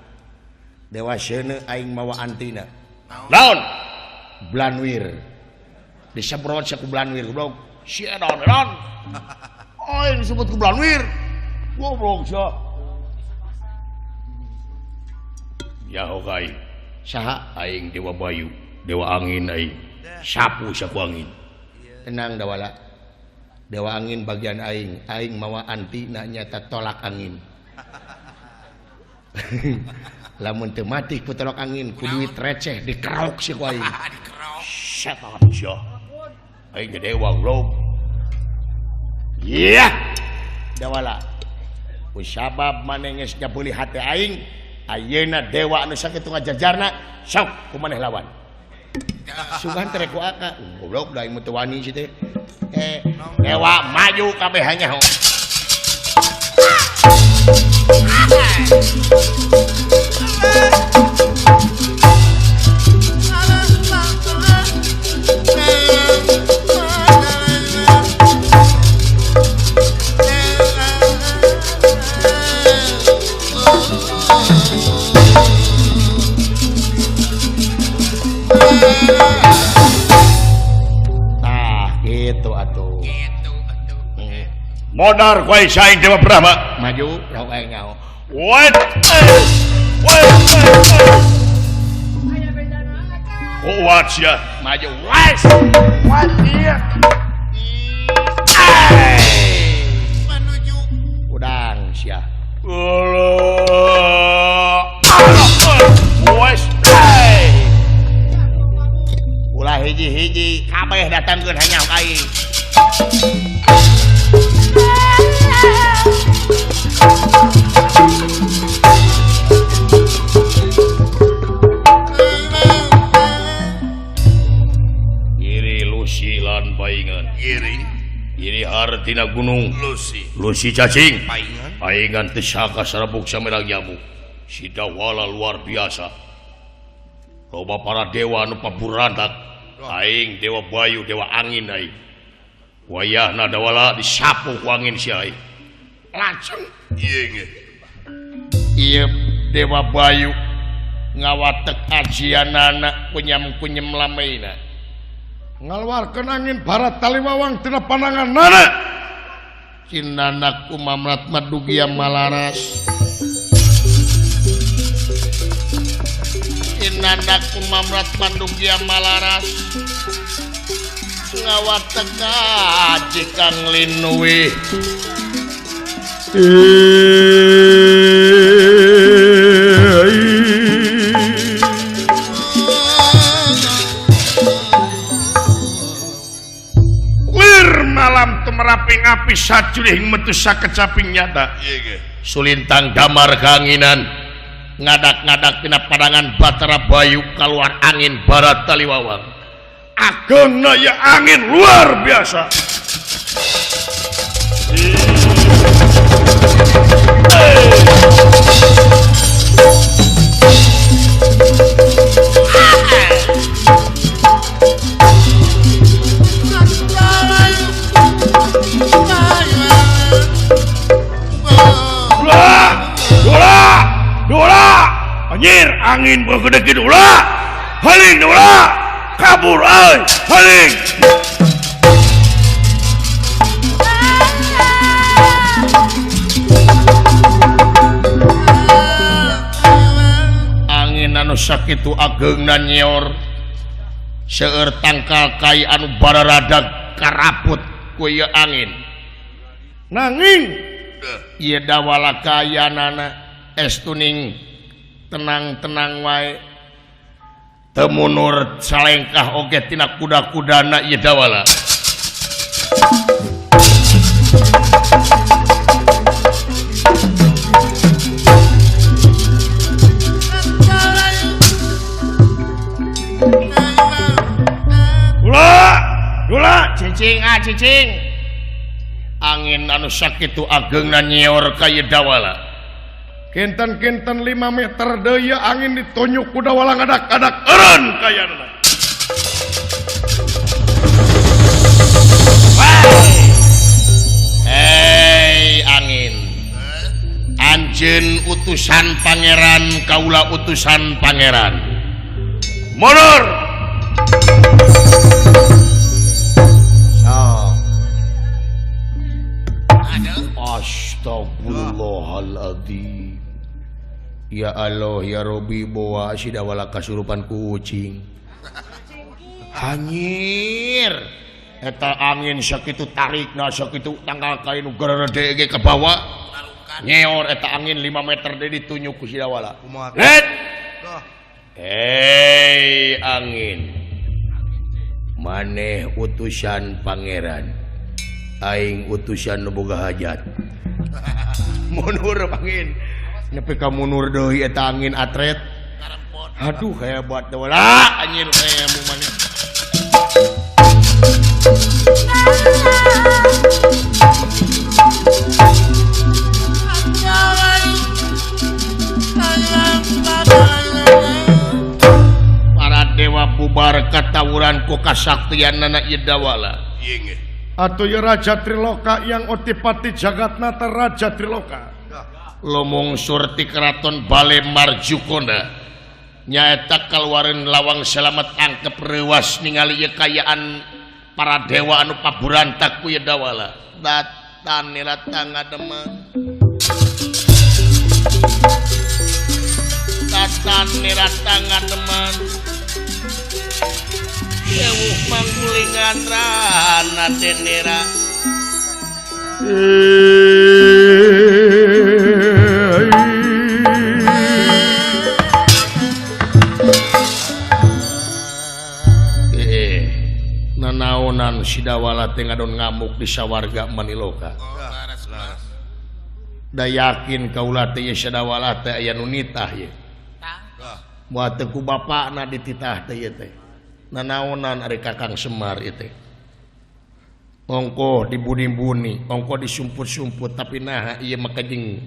Dewa Seuneu aing mawa antina. Naon? Blanwir. Disemprot saku Blanwir goblok. Si edan edan. Aing disebut ku Blanwir. Goblok sia. Nyaho ka aing. Saha? Aing Dewa Bayu, Dewa Angin aing. Sapu saku angin. Tenang Dawala. Dewa angin bagian aing, aing mawa antina nyata tolak angin. Lamun teu mati ku tolak angin, ku duit receh dikerok si ku aing. Dikerok. Setan sia. Aing ge dewa goblok. Iya. Dawala. Ku sabab maneh geus nyabeuli hate aing, ayeuna dewa anu sakitu ngajajarna, sok ku maneh lawan. Sugan tere ku aka, goblok da aing mah teu wani si teh. Dewa maju kabeh nyaho. Tah gitu atuh. Gitu atuh. Modar ku aing saing Dewa Brahma. Maju rok aing nyaho. What? Kuat sia. Maju wes. What iya. Menuju udang sia. Wes. Ulah hiji-hiji kabeh datangkeun hanya ka aing. Iri Lusi lan paingan. Iri. Iri hartina gunung. Lusi. Lusi cacing. Paingan. Paingan teu saka sarabuk samerang nyamuk. Sidawala luar biasa. Loba para dewa anu paburantak. Aing Dewa Bayu, Dewa Angin aing. Wayahna Dawala disapu ku angin si aing. Langsung ieu ge. Ieu Dewa Bayu ngawatek ajianana kunyam-kunyem lameina. Ngaluarkeun angin barat taliwawang tina pananganana. Cindanak umamrat madugia malaras. Cindanak umamrat madugia malaras. Ngawatek aji kang linuwih. Wir malam tumeraping api Nepi sacurih metu sakecaping nyata. Sulintang damar kanginan ngadak-ngadak tina padangan Batara Bayu kaluar angin barat taliwawang. Agengna ya angin luar biasa. Anjir angin bergede gitu lah, haling lah, kabur ay, haling. Angin anu sakitu ageungna nyeor, seueur tangkal kai anu bararadag karaput ku ieu angin. Nanging ieu dawala kayanana estuning tenang-tenang wae teu munur salengkah oge tina kuda-kudana ieu dawala. Ula, ula, cicing ah cicing. Angin anu sakitu ageungna nyeor ka ieu dawala. Kinten-kinten 5 meter deui angin ditunjuk ku dawala ngadak-ngadak eureun kayana. Hei angin. Anjeun utusan pangeran kaula utusan pangeran. Mundur. So. Astagfirullahaladzim. Ya Allah ya Robi bawa si dawala kasurupan kucing. Hanyir eta angin sakitu tarikna sakitu tanggal kain gerede ge ka bawah. Nyeor eta angin 5 meter deui ditunjuk ku si dawala. Let. Hei angin. Maneh utusan pangeran. Aing utusan nu boga hajat. Mundur angin. Nepi ka mundur deui eta angin atret. Aduh hebat dawala anjir aya maneh. Para dewa bubar katawuran ku kasaktianana ieu dawala. Atuh ieu Raja Triloka yang otipati jagatnata Raja Triloka. Lumungsur ti keraton Bale Marjukona nyaeta kaluareun lawang selamat angkep reuwas ningali ieu kayaan para dewa anu paburantak ku ieu dawala. Datan nira ngademen. Datan nira ngademen. Ewuh manggulingan rana denera. Nanaonan si dawala teh ngadon ngamuk di sawarga Maniloka. Da yakin kaula teh si dawala teh aya nu nitah ye. Moal teu ku bapakna dititah teh ieu teh. Nanaonan ari Kakang Semar ieu teh. Ongkoh dibuni-buni, ongkoh disumput-sumput tapi naha ieu mah kajeng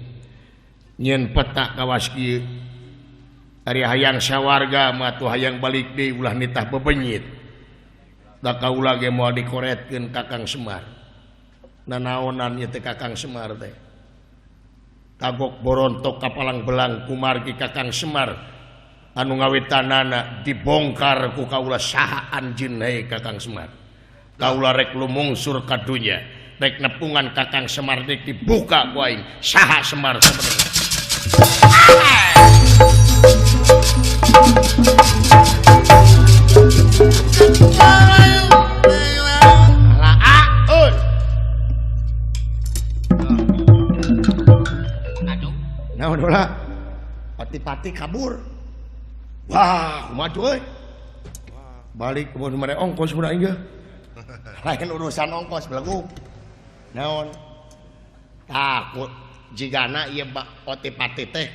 nyieun peta kawas kieu. Ari hayang sawarga mah atuh hayang balik deui ulah nitah bebenyit. Da kaula ge moal dikoretkeun Kakang Semar. Nanaonan ieu teh Kakang Semar teh. Kagok borontok kapalang belang kumargi Kakang Semar anu ngawitanana dibongkar ku kaula saha anjeun hae Kakang Semar. Kaula rek lumungsur ka dunya, rek nepungan Kakang Semar rek dibuka ku aing saha Semar sabenerna. Naon heula? Pati-pati kabur. Wah, kumaha euy? Balik mun mere ongkos mun aing ge. Lain urusan ongkos beleguk. Naon? Takut jigana ieu Otipati teh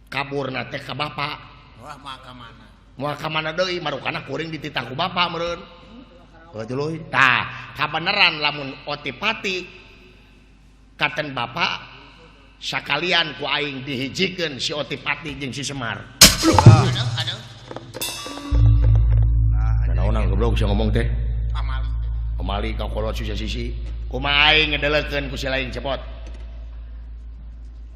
kaburna teh ka bapak. Wah, moal ka mana? Moal ka mana deui marukana kuring dititah ku bapak meureun. Heuh tuluy. Tah, kabeneran lamun Otipati katen bapak sakalian ku aing dihijikeun si Otipati jeung si Semar. Aduh, aduh. Naonan goblok sia ngomong teh? Pamali. Pamali ka kolot susah sisi. Kumaha aing ngedelekeun ku si lain cepot.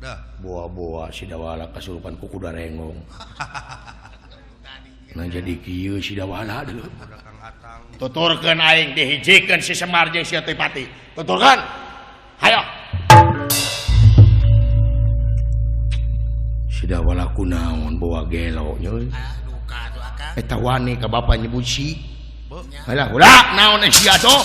Dah. Boa-boa si Dawala kasurupan ku kuda rengong. Nah jadi kieu si Dawala dulu. Tuturkeun aing dihijikeun si Semar jeung si Otipati. Tuturkeun. Hayo. Si Dawala kunaon bawa gelo nya euy. Duka atuh akang. Eta wani ka bapa nyebut si. Halah ulah naon sia atuh.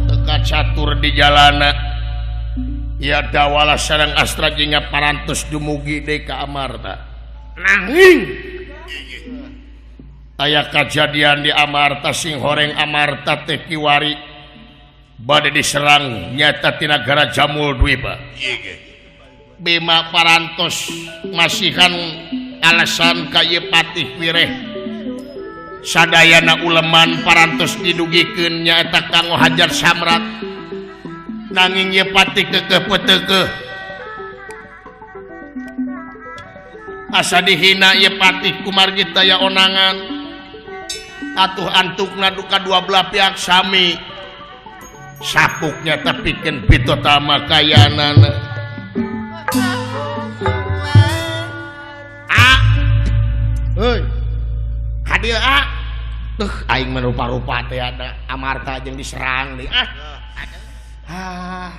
Teka catur di jalana. Ya Dawala sareng Astra jeung parantos dumugi deui ka Amarta. Nanging aya kajadian di Amarta sing horeng Amarta teh kiwari bade diserang nyata ti nagara Jamul Dwipa. Bima parantos masihan alasan ka ieu Patih Wireh sadayana uleman parantos didugikeun nyaeta kanggo hajar Samrat. Nanging ieu Patih keukeuh peuteukeuh asa dihina ieu Patih kumargi taya onangan. Atuh antukna duka dua belah pihak sami sapuknya tepikeun pitotama kayanana. Ah, heuy, ka dieu ah, tuh aing mah rupa-rupa teh ada Amarta jeung diserang deui ah. Ah.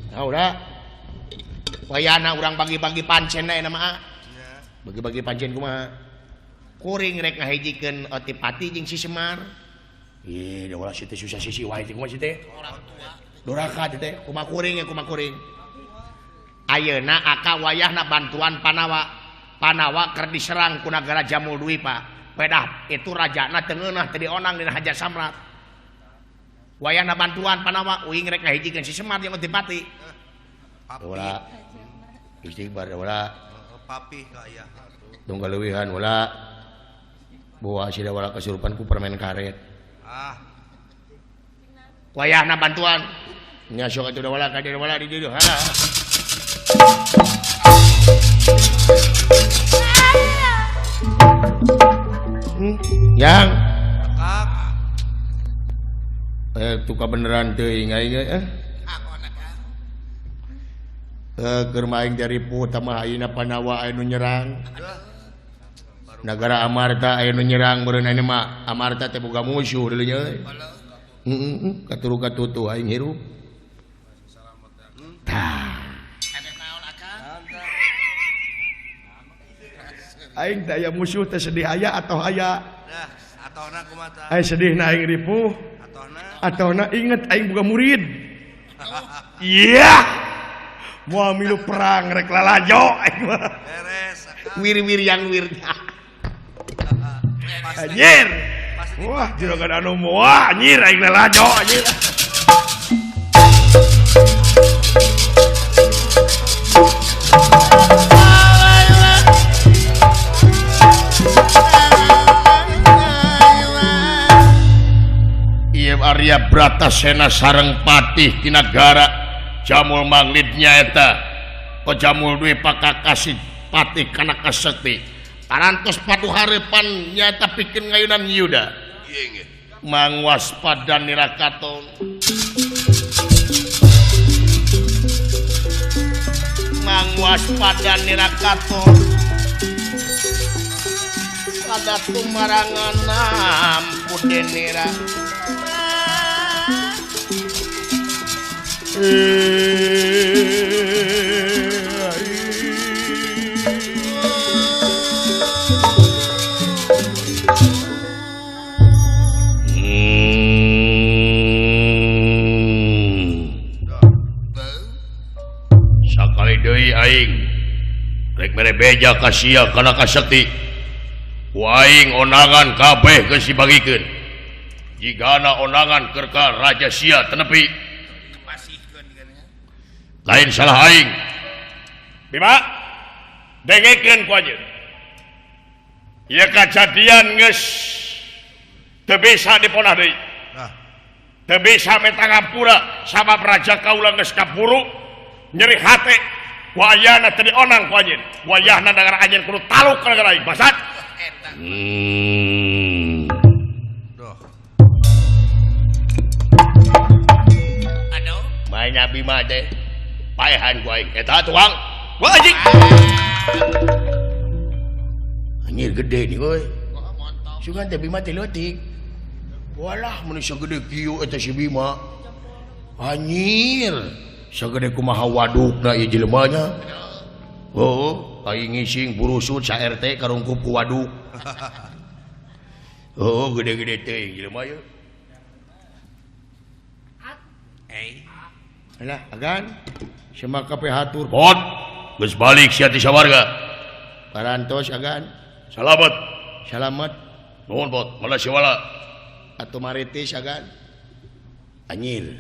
Nah udah. Wayana urang bagi-bagi pancen na mah ah. Bagi-bagi pancen kumaha? Kuring rek ngahijikeun Otipati jeung si Semar. Ih, da ulah si teh susah sisi wae teh kumaha si teh? Doraka teh kumaha kuring ya kumaha kuring. Ayeuna aka wayahna bantuan Panawa. Panawa keur diserang ku nagara Jamul Dwipa. Pedah itu rajana teu ngeunah teu dionang dina Hajar Samrat. Wayahna bantuan Panawa uing rek ngahijikeun si Semar jeung Otipati. Ulah. Istighfar ulah. Papi ka aya. Tong kaleuwihan ulah. Bawa si Dawala kesurupan ku permen karet. Ah. Wayahna bantuan. Nya sok atuh Dawala ka Dawala di dieu. Ha. Yang Kak. Tuh beneran teuing aing eh. Keur maing dari tamah ayeuna Panawa anu nyerang. Nagara Amarta aya nu nyerang meureun ayeuna mah Amarta teh boga musuh deui nya euy. Heeh, katuru katutu aing hirup. Tah. Aing teh aya musuh teh sedih aya atau aya? Dah, atona kumaha tah? Aing sedihna aing ripuh. Atona? Atona inget aing boga murid. Iya. Moal milu perang rek lalajo aing mah. Beres. Wir-wir yang wirnya. Anjir. Wah, juragan anu moal anjir aing lalajo anjir. Ieu Arya Bratasena sareng Patih Tinagara Jamul Manglid nyaeta O Jamul Dwipa kakasih Patih kana kasekti. Parantos padu harepan nyata pikeun ngayunan Yuda. Mangwaspada nirakaton. Mangwaspada nirakaton. Pada tumarangan ampun denira. Bebeja ka sia kana kasekti. Ku aing onangan kabeh geus dibagikeun. Jigana onangan keur ka Raja Sia tenepi. Lain salah aing. Bima, dengekeun ku anjeun. Ieu kajadian geus teu bisa diponah deui. Teu bisa menta ngampura sabab raja kaula geus kaburu nyeri hate ku ayana teu dionang ku anjeun. Wayahna nagara anjeun kudu taluk ka nagara aing. Basat. Duh. Aduh. Maenya Bima teh paehan ku aing. Eta tuang. Wah anjing. Anjir gede nih euy. Sugan teh Bima teh leutik. Walah manusia gede kieu eta si Bima. Anjir, sagede kumaha wadukna ieu jelema nya. Oh, aing ngising burusut sa RT karungkup ku waduk. Oh, gede-gede teuing jelema ieu. Eh. Alah, agan. Semaka pe hatur. Bot, geus balik sia ti sawarga. Parantos agan. Salamet. Salamet. Nuhun bot, malah siwala. Atuh maritis agan. Anjir.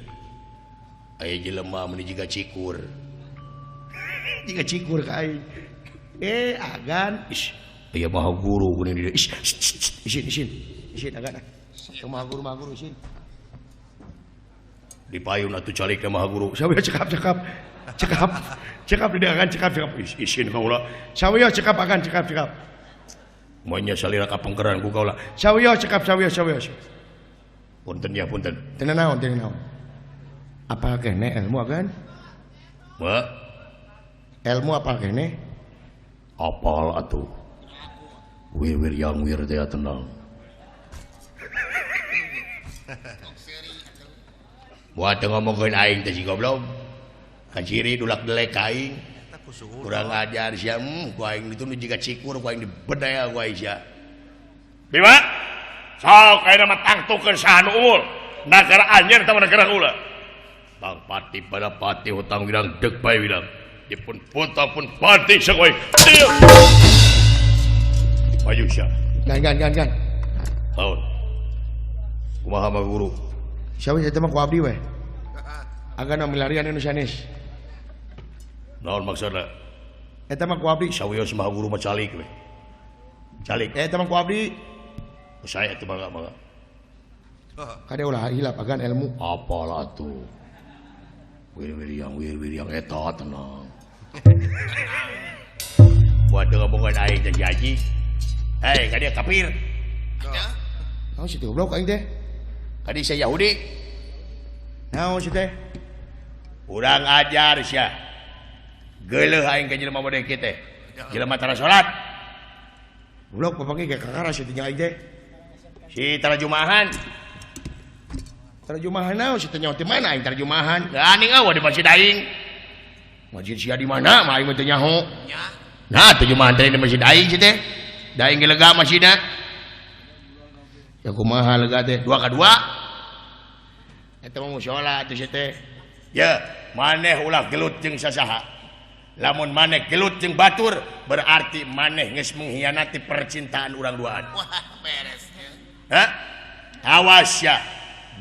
Aya jelema meuni jiga cikur. Jiga cikur ka aing. Eh agan, ish, aya maha guru geuning di dieu. Ish, isin isin. Isin agan. Maha guru maha guru isin. Di payun atuh calik maha guru. Sawiyo cekap cekap. Cekap. Cekap di agan cekap cekap. Ish, isin kaula. Sawiyo cekap agan cekap cekap. Manya salira ka pengkeran ku kaula. Sawiyo cekap sawiyo sawiyo. Punten ya punten. Teu naon teu naon. Apa kene ilmu agan? Wa? Ilmu apa kene? Apal atuh. Wir-wir yang wir teh tenang. Buat teu ngomongkeun aing teh si goblok. Kaciri dulak delek ka aing. Kurang ajar sia, ku aing itu nu jiga cikur ku aing dibedaya ku aing sia. Bima, sok ayeuna mah tangtukeun saha nu unggul. Nagara anjeun atawa nagara kaula. Bang pati pada pati hutang wirang deg bae wirang. Dipun puta pun pati sakoy. Maju sia. Gan gan gan gan. Naon? Kumaha mah guru? Sawi eta mah ku abdi we. Agana milarian anu sanes. Naon maksudna? Eta mah ku abdi. Sawios mah guru mah calik we. Calik. Eta mah ku abdi. Saya teu mangga mangga. Kade ulah hilap agan ilmu. Apalah atuh. Wir-wir yang wir-wir yang eta tenang. Buat ngomongkeun aing teh haji. Hei, ka dieu kafir. Naon si teh goblok aing teh? Ka dieu sia Yahudi. Naon si teh? Urang ajar sia. Geuleuh aing ka jelema model kieu teh. Jelema tara salat. Goblok papanggih ge kakara si teh aing teh. Si tarajumahan. Terjemahan naon si teh nyaho ti mana aing terjemahan? Geuning eueuh di masjid aing. Masjid sia di mana mah aing mah teu nyaho. Nah, terjemahan teh di masjid aing si teh. Da aing ge lega masjidna. Ya kumaha lega teh? 2 ka 2. Eta mah mushola atuh si teh. Ya, maneh ulah gelut jeung sasaha. Lamun maneh gelut jeung batur, berarti maneh geus mengkhianati percintaan urang duaan. Wah, beres. Hah? Awas ya.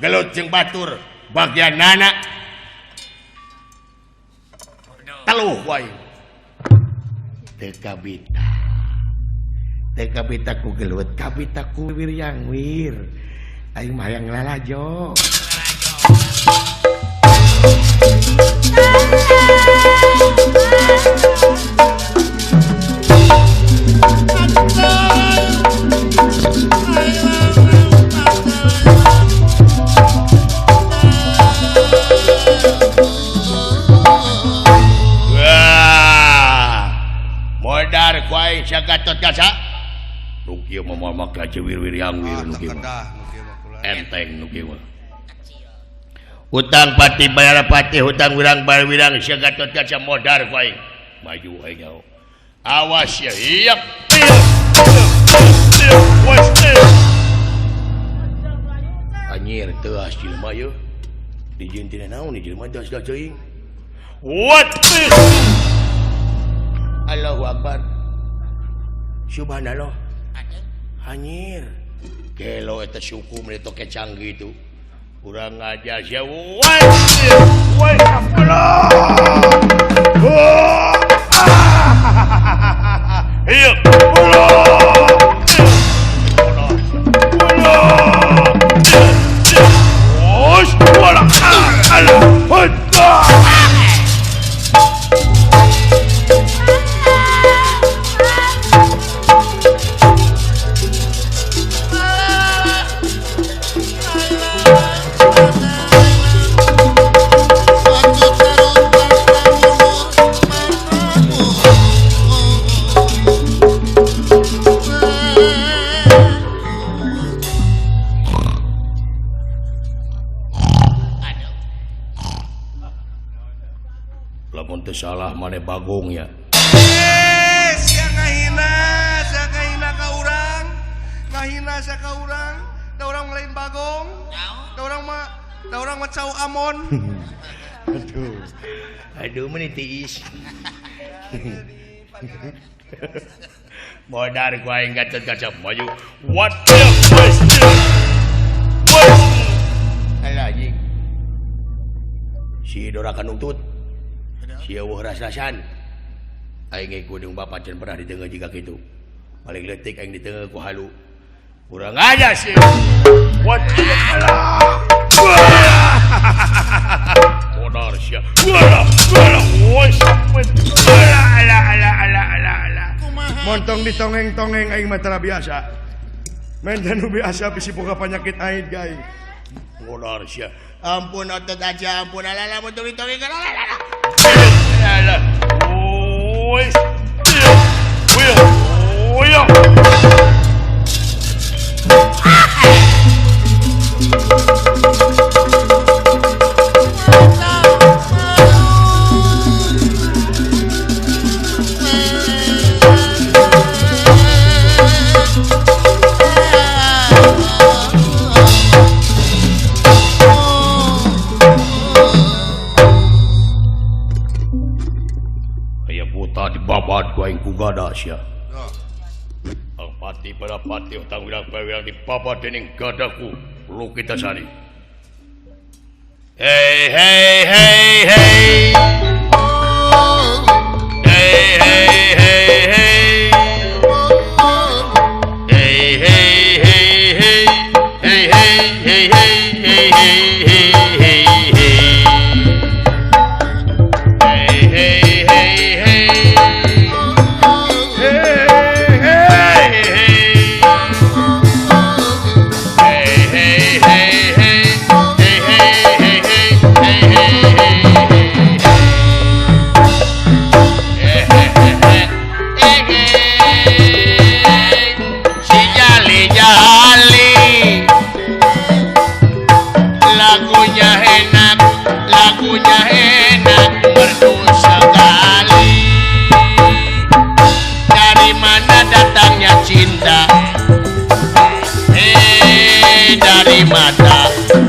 Gelut jeung batur bagian nana teluh wae. Teu kabita. Teu kabita ku gelut, kabita ku wir yang wir. Aing mah hayang lalajo. Wah, modar ku aing sia Gatot Kaca. Nu kieu mah moal make aja wir-wir yang wir nu kieu mah. Enteng nu kieu mah. Hutang pati bayar pati, hutang wirang bayar wirang sia Gatot Kaca modar ku aing. Maju aing nyaho. Awas ya, hiap. Anjir teuas jelema ieu. Dijieun tina naon ieu jelema teuas teuing. What? Allahu Akbar. Subhanallah. Anjir. Gelo eta suku meni toke canggih itu. Kurang aja sia. Woi. Woi, ampun. Iya. Lamun teu salah maneh Bagong ya. Sia ngahina, sia ngahina ka urang. Ngahina sia ka urang. Da urang lain Bagong. Da urang mah cau Amon. Aduh. Aduh meuni tiis. Modar ku aing gatot kaca maju. What the fuck? Alah anjing. Si Dora kanuntut. Sia eueuh ras-rasan. Aing ge kudu bapak can pernah ditengah jiga kitu. Paling leutik aing ditengah ku halu. Kurang aja sih. What the Modar sia. Wala wala woi sampe. Ala ala ala ala ala. Montong ditongeng-tongeng aing mah tara biasa. Men nu biasa bisi boga panyakit aing ka aing. Modar sia. Ampun otot aja ampun ala ala montong ditongeng ala ala. Ala. Woi. Woi. Woi. Dibabat ku aing ku gada sia. Pati pada pati utang wirang pewirang dibabat dening gadaku Lukitasari. Hey hey hey hey. Hey hey hey hey. Hey hey hey hey. Hey hey hey hey hey hey hey hey. Hey hey hey hey. Lagunya enak merdu sekali. Dari mana datangnya cinta?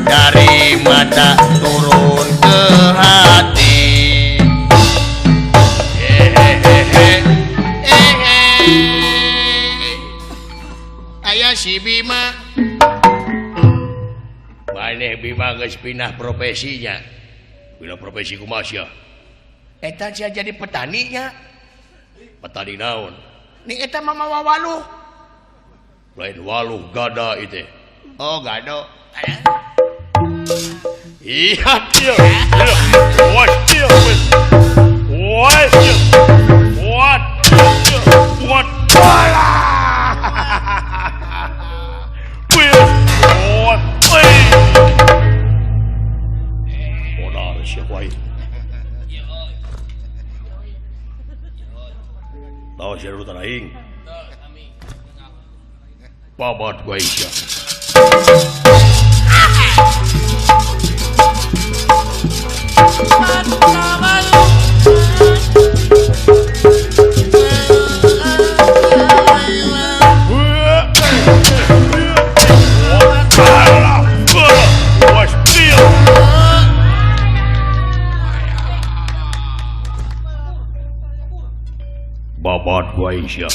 Dari mata turun ke hati. Ayah si Bima. Maneh Bima geus pindah profesinya. Bila profesi kumaha sia? Eta sia jadi petaninya. Petani naon? Ning eta mah mawa waluh. Lain waluh gada itu. Oh, gado. Iya, iya. What? What? What? What? What? Tahu sia urutan aing. Babat gua sia. Babat gua sia.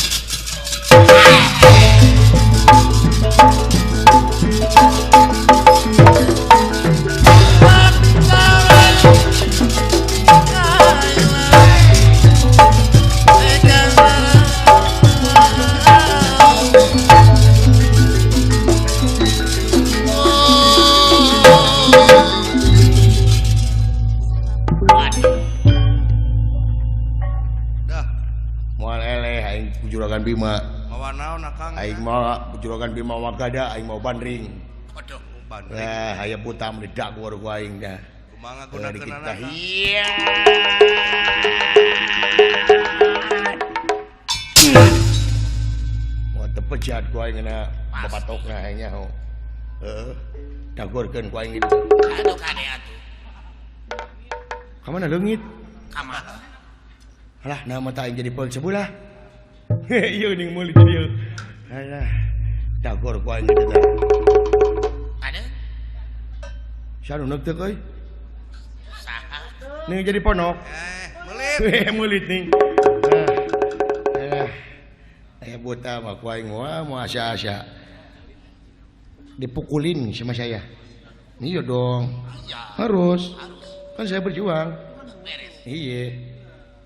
Bima. Mawa naon Akang? Aing mawa juragan Bima mawa gada, aing mawa bandring. Aduh, bandring. Eh, aya buta meni dagur ku aing dah. Kumaha gunakeunana? Iya. Wah, tepejat ku aing na bapatokna aing nyaho. Heeh. Dagurkeun ku aing kitu. Aduh kade atuh. Ka mana leungit? Ka mana? Alah, nama tak aing jadi peul sebelah. Ieu ning meuli di dieu. Alah, dagor ku aing kitu teh. Aduh. Sia nu neuk teh euy? Saha? Ning jadi ponok. Meulit. Meulit ning. Alah. Aya buta mah ku aing moal asa-asa. Dipukulin sama saya. Iya dong. Iya. Harus. Harus. Kan saya berjuang. Beres. Iya.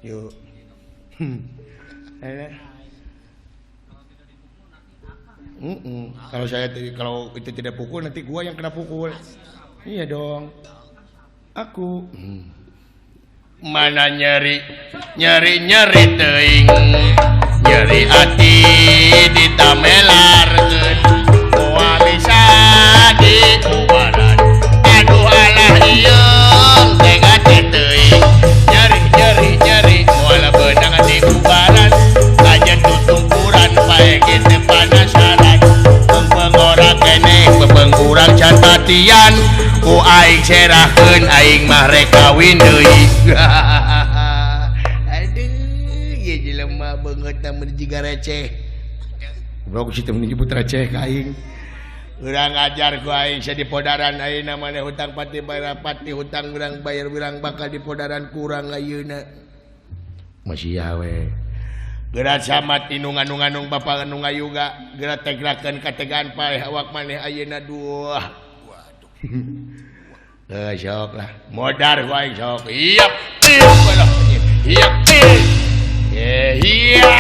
Yuk. Kalau saya kalau itu tidak pukul nanti gua yang kena pukul. Iya dong. Aku. Mana nyeri nyeri nyeri teuing. Nyeri ati ditamelarkeun. Moal bisa diubaran. Aduh alah ieu tega teuing. Nyeri nyeri nyeri moal beunang diubaran. Kajen tutungkuran pae ge panasaran. Pengora keneh pepengurang catatian. Ku aing serahkeun aing mah rek kawin deui. Aduh, ieu jelema beungeutna mun jiga receh. Goblok si teh mun nyebut receh ka aing. Urang ajar ku aing sia di podaran ayeuna maneh hutang pati bayar pati hutang urang bayar urang bakal di podaran kurang ayeuna. Masih we. Geura samat inu nganung-nganung bapa anu ngayuga, geura tegrakeun kategaan paeh awak maneh ayeuna duah. Waduh. Sok lah. Modar ku aing sok. Iap. Iap. Ye iya.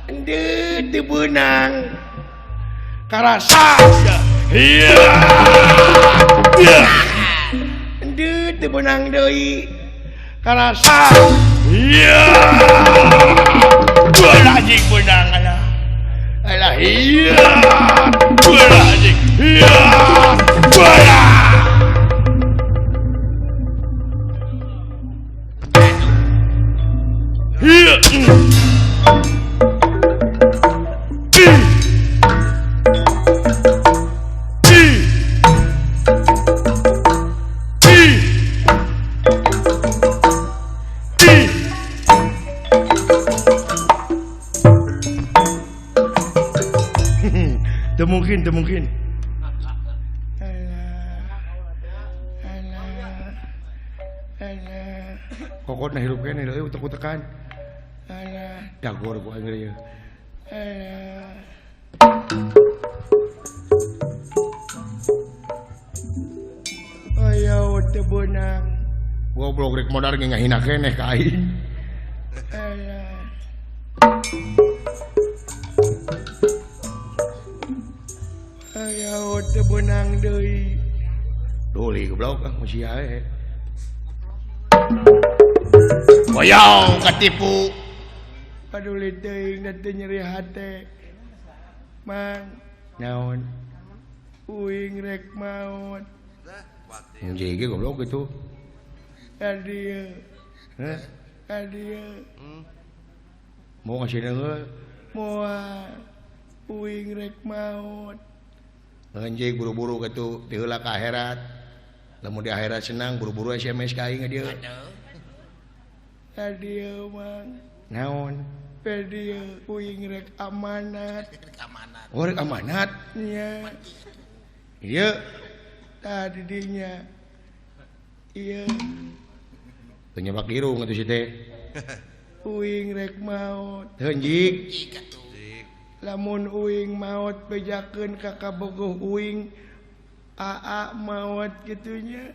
Endeu teu beunang. Karasa. Iya. Endeu teu beunang deui. Karasa. Iya. Beunang anjing beunang alah. Alah iya. Beunang anjing. Iya. Beunang. Iya. Teu mungkin. Alah. Alah. Alah. Kokotna hirup keneh deui utek-utekan. Alah, dagor ku aing ieu. Alah. Ayo teu beunang. Goblok rek modar ge ngahina keneh ka aing. Alah. Ayo teu beunang deui. Doli goblok ah masih ae. Boyong katipu. Paduli teuing da teu nyeri hate. Mang, naon? Uing rek maot. Mun ge goblok kitu. Ka dieu. Heh? Ka dieu. Mau kasih deungeul? Moal. Uing rek maot. Anjing buru-buru kitu diheula ka akhirat. Lamun di akhirat senang buru-buru SMS ka aing dieu. Ka dieu Mang. Naon? Ka dieu uing rek amanat. Oh rek amanat? Nya. Ieu tah di dinya. Ieu. Teu nyebak irung atuh si teh. Uing rek maot. Heuh jik. Lamun uing maot bejakeun ka kabogoh uing aa maot kitunya.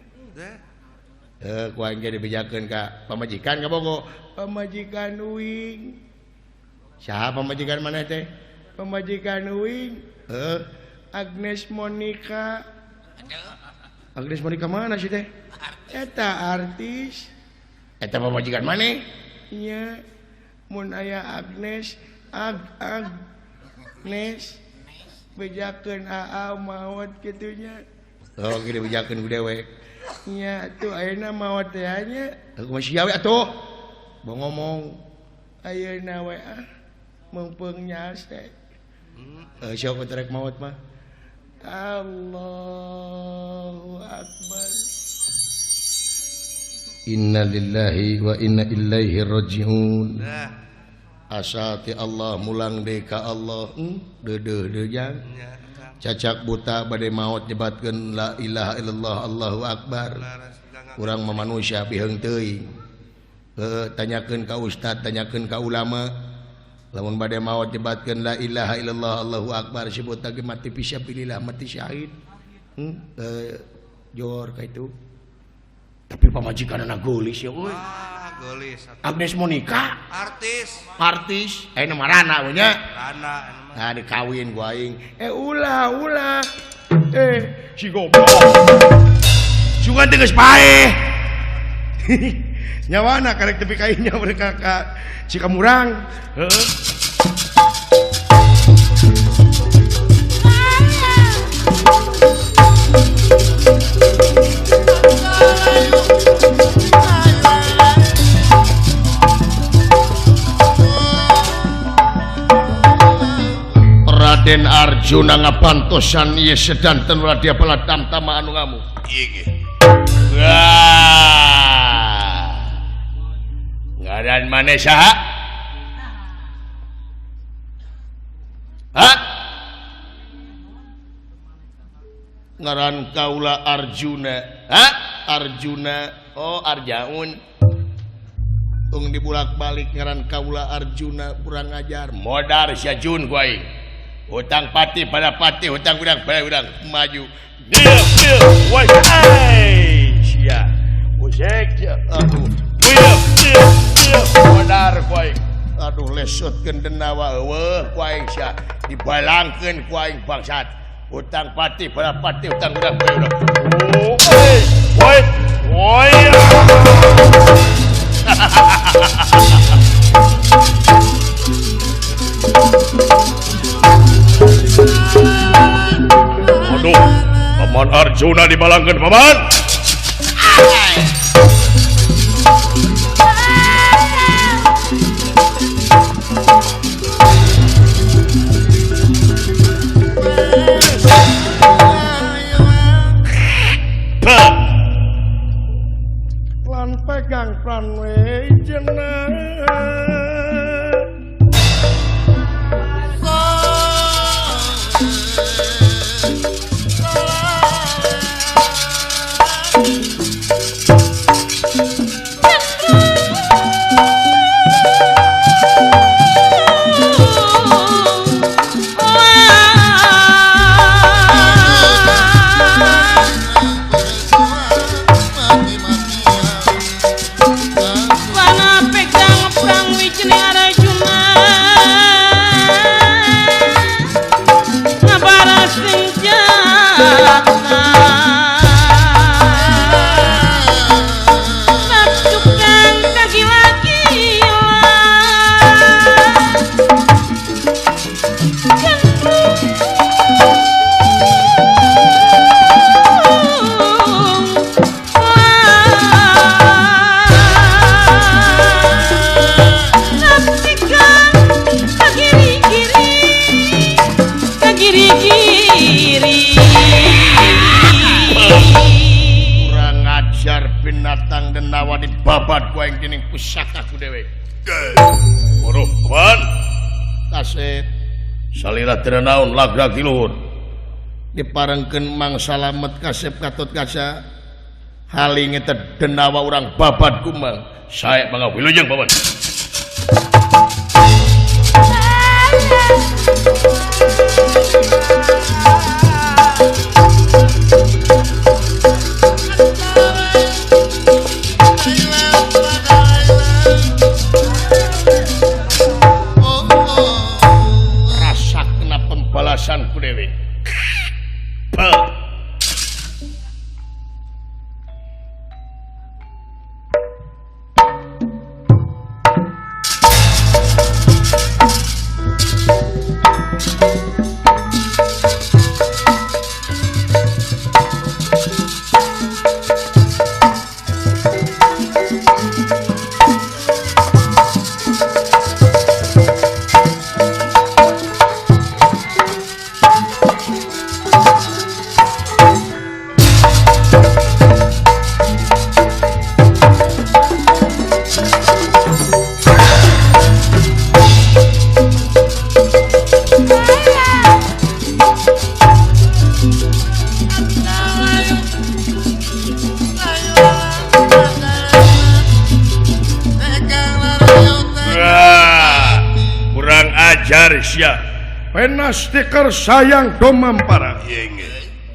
Ku aing ge dibejakeun ka pamajikan kabogoh. Pamajikan uing. Saha pamajikan maneh teh? Pamajikan uing. Heuh. Agnes Monica. Agnes Monica mana sih teh? Eta artis. Eta pamajikan maneh? Nya mun aya Agnes ag ag Nes bejakeun aa maot kitu nya. Oh gede bejakeun ku dewek. Nya atuh ayeuna maot teh nya. Kumaha sia we atuh. Bo ngomong ayeuna we ah meungpeung nyas teh. Heuh sok rek maot mah. Allahu akbar. Inna lillahi wa inna ilaihi rajiun. Asati Allah mulang deui ka Allah. Deudeuh deui jang. Cacak buta bade maot nyebatkeun la ilaha illallah Allahu akbar. Urang mah manusia biheung teuing. Heuh tanyakeun ka ustad, tanyakeun ka ulama. Lamun bade maot nyebatkeun la ilaha illallah Allahu akbar sebut lagi mati fisabilillah mati syahid. Jor ka itu. Tapi pamajikanna geulis ya euy. Ah, geulis. Agnes Monica artis. Artis. Ayeuna mah rana we nya. Rana. Nah dikawin ku aing. Ulah ulah. Si goblok. Sugan teh geus paeh. Nyawana karek tepi ka ieu mereka ka Cikamurang. Heeh. Raden Arjuna ngapantosan ieu sedanten Radya Palatamtama anu ngamuk. Ieu ge. Wah. Ngaran maneh saha? Hah? Ngaran kaula Arjuna. Hah? Arjuna. Oh, Arjaun. Tung dibulak-balik ngaran kaula Arjuna kurang ajar. Modar sia Jun ku aing. Hutang pati pada pati, hutang udang pada udang. Maju. Dia, dia, woi, ai, sia. Usek sia. Aduh. Dia, dia, dia, modar ku aing. Aduh lesotkeun denawa eueuh ku aing sia. Dibalangkeun ku aing bangsat. Hutang pati pada pati, hutang udang pada udang. Oh, ai, woi, woi. Aduh, Paman Arjuna dibalangkeun Paman. Pelan pegang pelan we jeneng. Babat ku aing dening pusaka ku dewek. Waduh, Paman. Kasep salira teu naon lagrak di luhur. Diparengkeun Mang Salamet Kasep Gatot Kaca. Haling eta denawa urang babat ku mah. Sae mangga wilujeng Paman. Pembalasan ku dewe. sia. Pena stiker sayang domampara.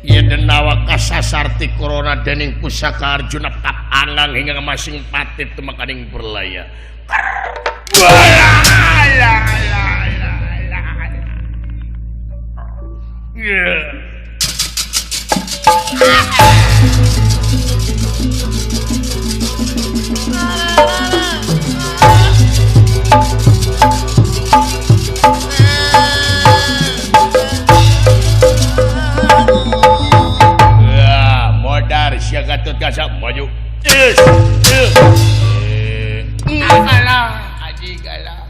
Ieu denawa kasasar ti corona dening pusaka Arjuna kapangang hingga masing patip tumekaning berlaya. Ya, modar sia Gatot Kaca maju. Alah, anjing alah.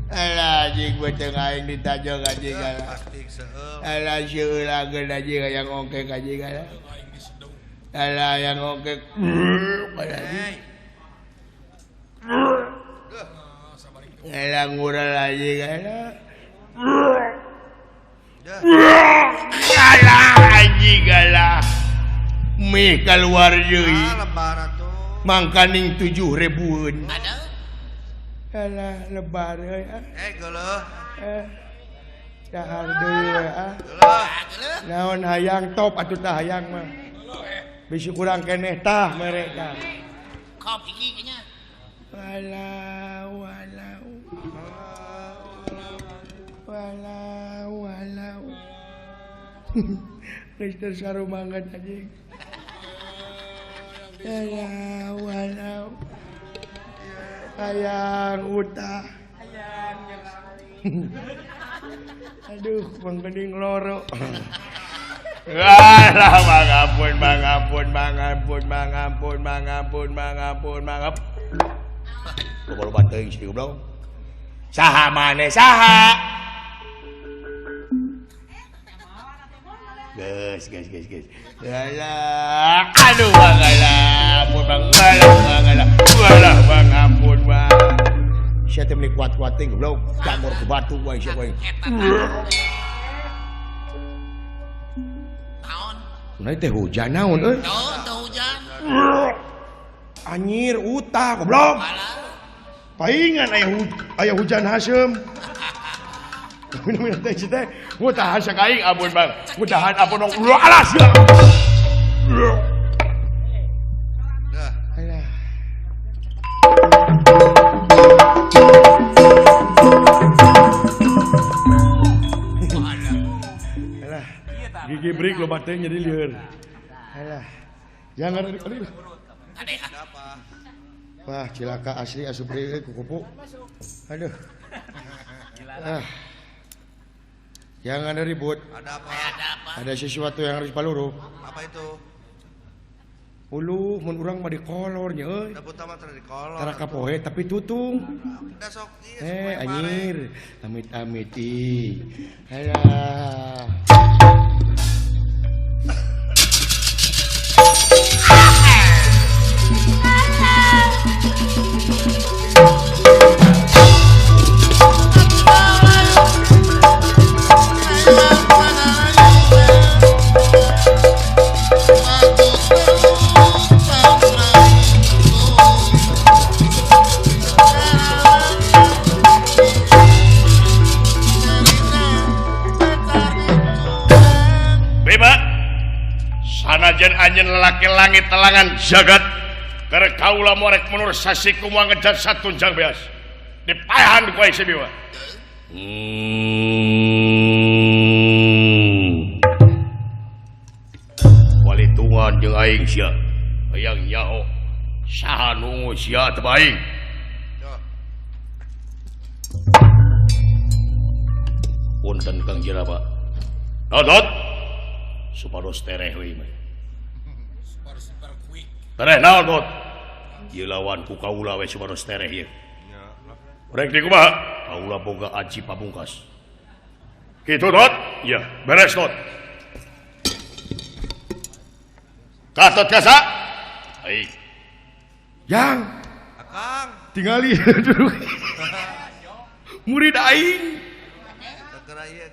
Alah anjing beuteung aing ditajong anjing alah. Alah seueur anjing hayang ongkek anjing alah. Alah hayang ongkek. Anjing. Alah ngural anjing alah. Alah anjing alah. Meh kaluar deui. Mangkaning 7.000-eun. Alah lebar euy ah. Geuleuh. Dahar deui we ah. Naon hayang top atuh tah hayang mah. Bisi kurang keneh tah mere tah. Kop iki nya. Walau walau. Walau walau. Geus teu sarumangan anjing. Walau walau. Hayang utah. Aduh, mangkening loro. Alah, mangampun, mangampun, mangampun, mangampun, mangampun, mangampun, mangampun. Loba-loba teuing si goblok. Saha maneh saha? Geus, geus, geus, geus. Alah, aduh mangalah, ampun bang, alah mangalah. Alah bang, ampun bang. Sia teh meuni kuat-kuat teh goblok, cangor ku batu wae sia wae. Naon? Nah teh hujan naon euy? Naon teh hujan? Anjir utah goblok. Paingan aya hujan haseum. Minum teh teh, utahan sakaing ampun bang. Utahan ampun bang. Alah sia. Alah. Alah. Gigi break loba teh jadi lieur. Alah. Jangan aduh. Wah, cilaka asli asup deui kukupu. Aduh. Ah. Jangan ribut. Ada apa? Ada sesuatu yang harus paluru. Apa itu? Ulu, mun urang mah dikolor nya euy. Da buta mah tara dikolor. Tara kapoe tapi tutung. Da sok ieu. Anjir. Amit-amit ih. Alah. Sanajan anjeun lalaki langit telangan jagat keur kaula morek menur sasiku moal ngejat satunjang beas dipaehan ku aing si Biwa. Walitungan jeung aing sia hayang nyaho saha nungu sia teh aing. Punten Kang Jiraba. Dodot supados tereh we mah. Tereh naon bot? Ieu lawan ku kaula we supados tereh ieu. Rek di kumaha? Kaula boga aji pamungkas. Kitu dot? Iya, beres dot. Katot kasa? Ai. Yang Akang tingali dulu. Murid aing.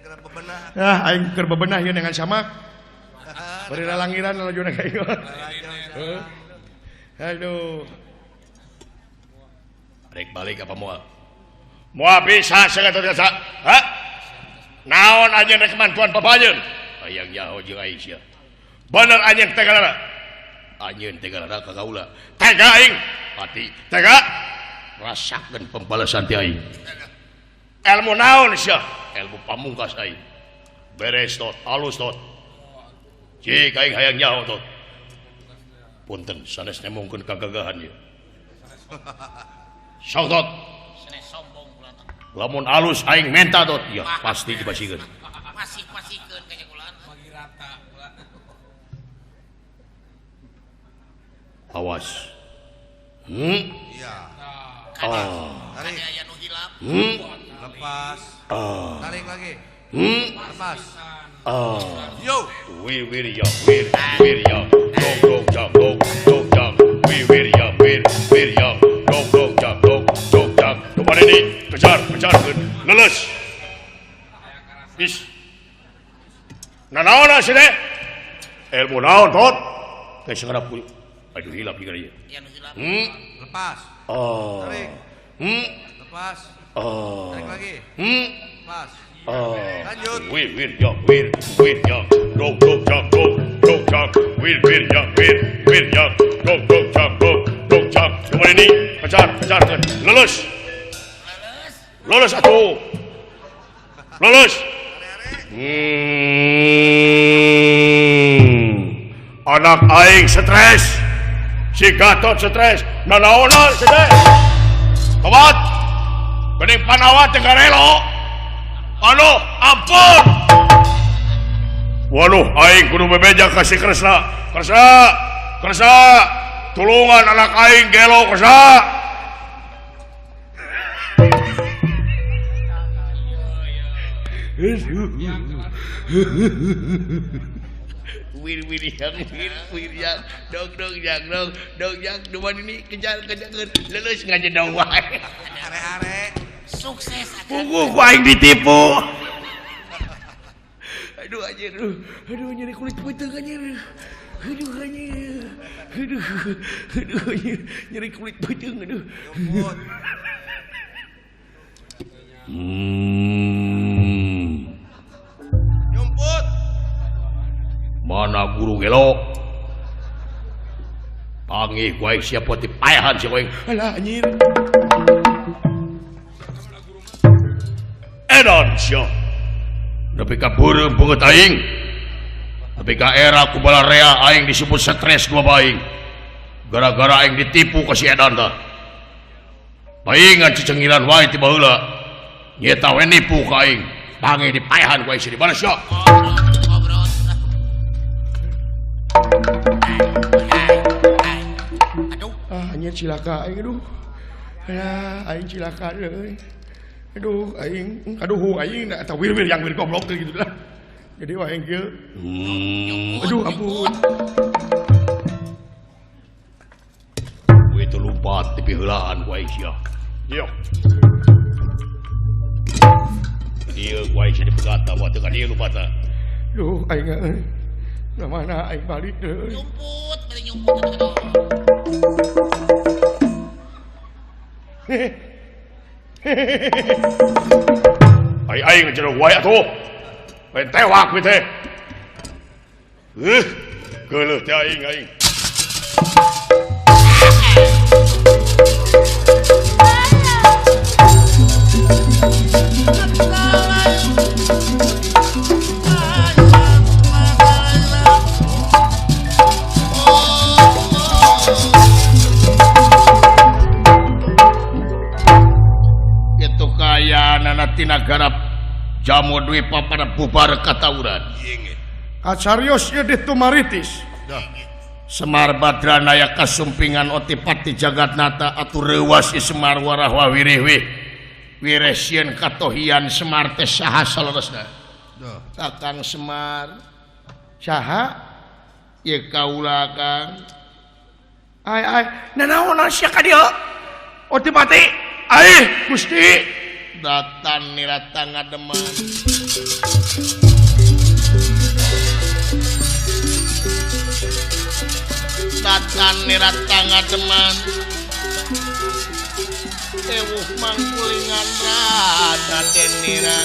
Keur bebenah. Ah, aing keur bebenah ieu dengan samak. Bari lalangiran lalajuna ka ieu. Aduh. Rek balik apa moal? Moal bisa sia Gatot Kaca. Ha? Naon anjeun rek mantuan papa anjeun? Hayang nyaho jeung aing sia. Bener anjeun tega lara. Anjeun tega lara ka kaula. Tega aing. Pati tega. Rasakeun pembalasan ti aing. Ilmu naon sia? Ilmu pamungkas aing. Beres tot, alus tot. Cik aing hayang nyaho tot. Punten sanes nemongkeun kagagahan ieu. Sok tot. Lamun alus aing menta tot, ya pasti dibasikeun. Pasih-pasikeun ka nyakulan. Bagi rata kula. Awas. Iya. Ah. Tarik. Aya nu hilap. Lepas. Ah. Tarik lagi. Lepas. Ah. Yo. Wir wir ya wir wir ya dong dong jang dong dong jang wir wir ya wir wir ya dong dong jang dong dong jang. Kemana ini? Kejar kejar lulus. Is. Nanaon sih teh? Ilmu naon tot? Geus ngarap kuy. Aduh hilap juga ieu. Aya nu hilap. Lepas. Oh. Tarik. Lepas. Oh. Tarik lagi. Lepas. Oh. Lanjut. Wir wir ya wir wir ya dong dong jang dong dong jang wir wir ya wir wir ya dong dong jang dong dong jang. Kemana ini? Kejar kejar lulus. Lulus atuh. Lulus. Anak aing stres. Si Gatot stres. Nanaonan stres. Tobat. Bening panawa teu garelo. Aduh, ampun. Waduh, aing kudu bebeja ka si Kresna. Kresna, Kresna, tulungan anak aing gelo Kresna. Wir wir yang wir wir yang dong dong yang dong dong yang duman ini kejar kejar lulus ngajedong wae. Are-are. Sukses akan. Puguh ku aing ditipu. Aduh anjir, aduh nyeri kulit peuteung anjir. Aduh anjir. Aduh. Aduh anjir, nyeri kulit peuteung aduh. Nyumput. Mana guru gelo? Panggih ku aing siapa ti payahan si aing. Alah anjir. Edan sia. Nepi ka beureum beungeut aing. Nepi ka era ku balarea aing disebut stres ku bapa aing. Gara-gara aing ditipu ka si Edan tah. Paingan cicengilan wae ti baheula. Nyeta we nipu ka aing. Panggih dipayahan ku aing si di mana sia? Aduh. Ah anjir cilaka aing aduh. Alah aing cilaka euy. Aduh aing aduh aing da eta wir-wir yang wir goblok gitu lah. Jadi wah aing kieu. Aduh ampun. We teu lumpat di piheulaan ku aing sia. Ieu. Ieu ku aing sia dipegat wa teu ka dieu lumpatna. Duh aing euy. Nah mana aing balik deui. Nyumput, bari nyumput aduh. Ai aing ngejero wae atuh. Lain tewak we teh. Geuleuh teh aing aing. Itu kaya nana tina garap jamu dwipa pada bubar katauran. Kacarios ieu ditumaritis. Semar Badranaya kasumpingan otipati jagatnata atuh reuwas ieu Semar warahwa wirih-wih. Wiresieun katohian Semar teh saha saleresna? Kakang Semar. Saha? Ieu kaula Kang. Ai ai, nanaonan sia ka dieu? Otipati. Ai, Gusti. Datan nirata ngademan. Datan nirata ngademan. Ewuh mangkulingan rata denira.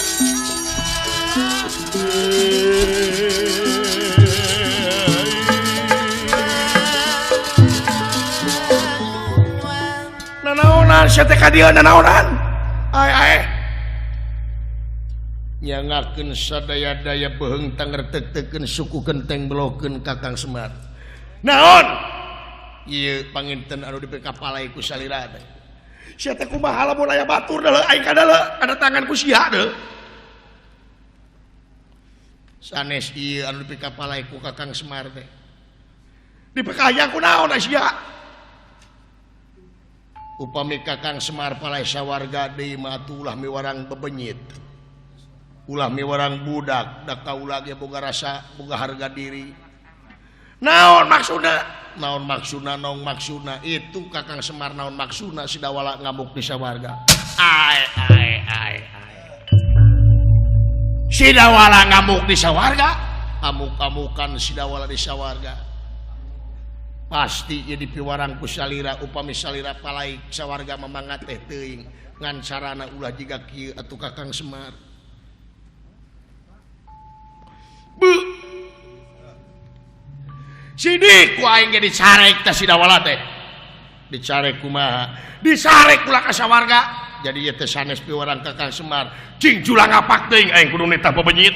Nanaonan sia teh ka dieu nanaonan. Ae ae. Nyangakeun sadaya-daya beheung tangertek-tekeun suku genteng belokeun Kakang Semar. Naon? Ieu panginten anu dipekapalai ku salira teh. Sia teh kumaha lamun aya batur deuleu aing ka deuleu ada tangan ku sia deuleu. Sanes ieu anu dipekapalai ku Kakang Semar teh. Dipekayang ku naon sia? Upami Kakang Semar palai sawarga deui mah atuh ulah miwarang bebenyit. Ulah miwarang budak, da kaula ge boga rasa, boga harga diri. Naon maksudna? Naon maksudna? Naon maksudna? Itu Kakang Semar naon maksudna si Dawala ngamuk di sawarga. Ae ae ae ae. Si Dawala ngamuk di sawarga, amuk-amukan si Dawala di sawarga. Pasti jadi piwarang ku salira upami salira palai sawarga mamangat teh teuing ngan sarana ulah jiga kieu atuh Kakang Semar. Bu. Sidik ku aing ge dicarek teh si Dawala teh. Dicarek kumaha? Disarek ulah ka sawarga. Jadi ieu teh sanes piwarang Kakang Semar. Cing julang apak teuing aing kudu nitah bebenyit.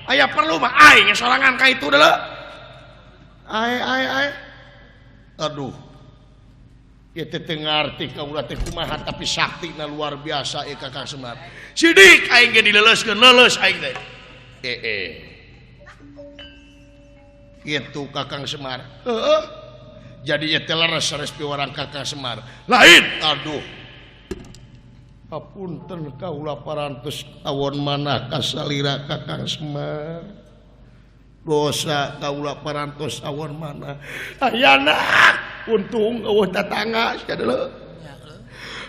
Aya perlu mah aing sorangan ka itu deuleu. Ae ae ae. Aduh. Ieu teh teu ngarti kaula teh kumaha tapi saktina luar biasa ieu Kakang Semar. Sidik aing ge dileuleuskeun leuleus aing teh. Itu Kakang Semar. Heeh. Jadi ieu teh leres leres piwarang Kakang Semar. Lain. Aduh. Apunten kaula parantos awon manah ka salira Kakang Semar. Dosa kaula parantos awon manah. Ayana untung eueuh tatangga sia deuleu.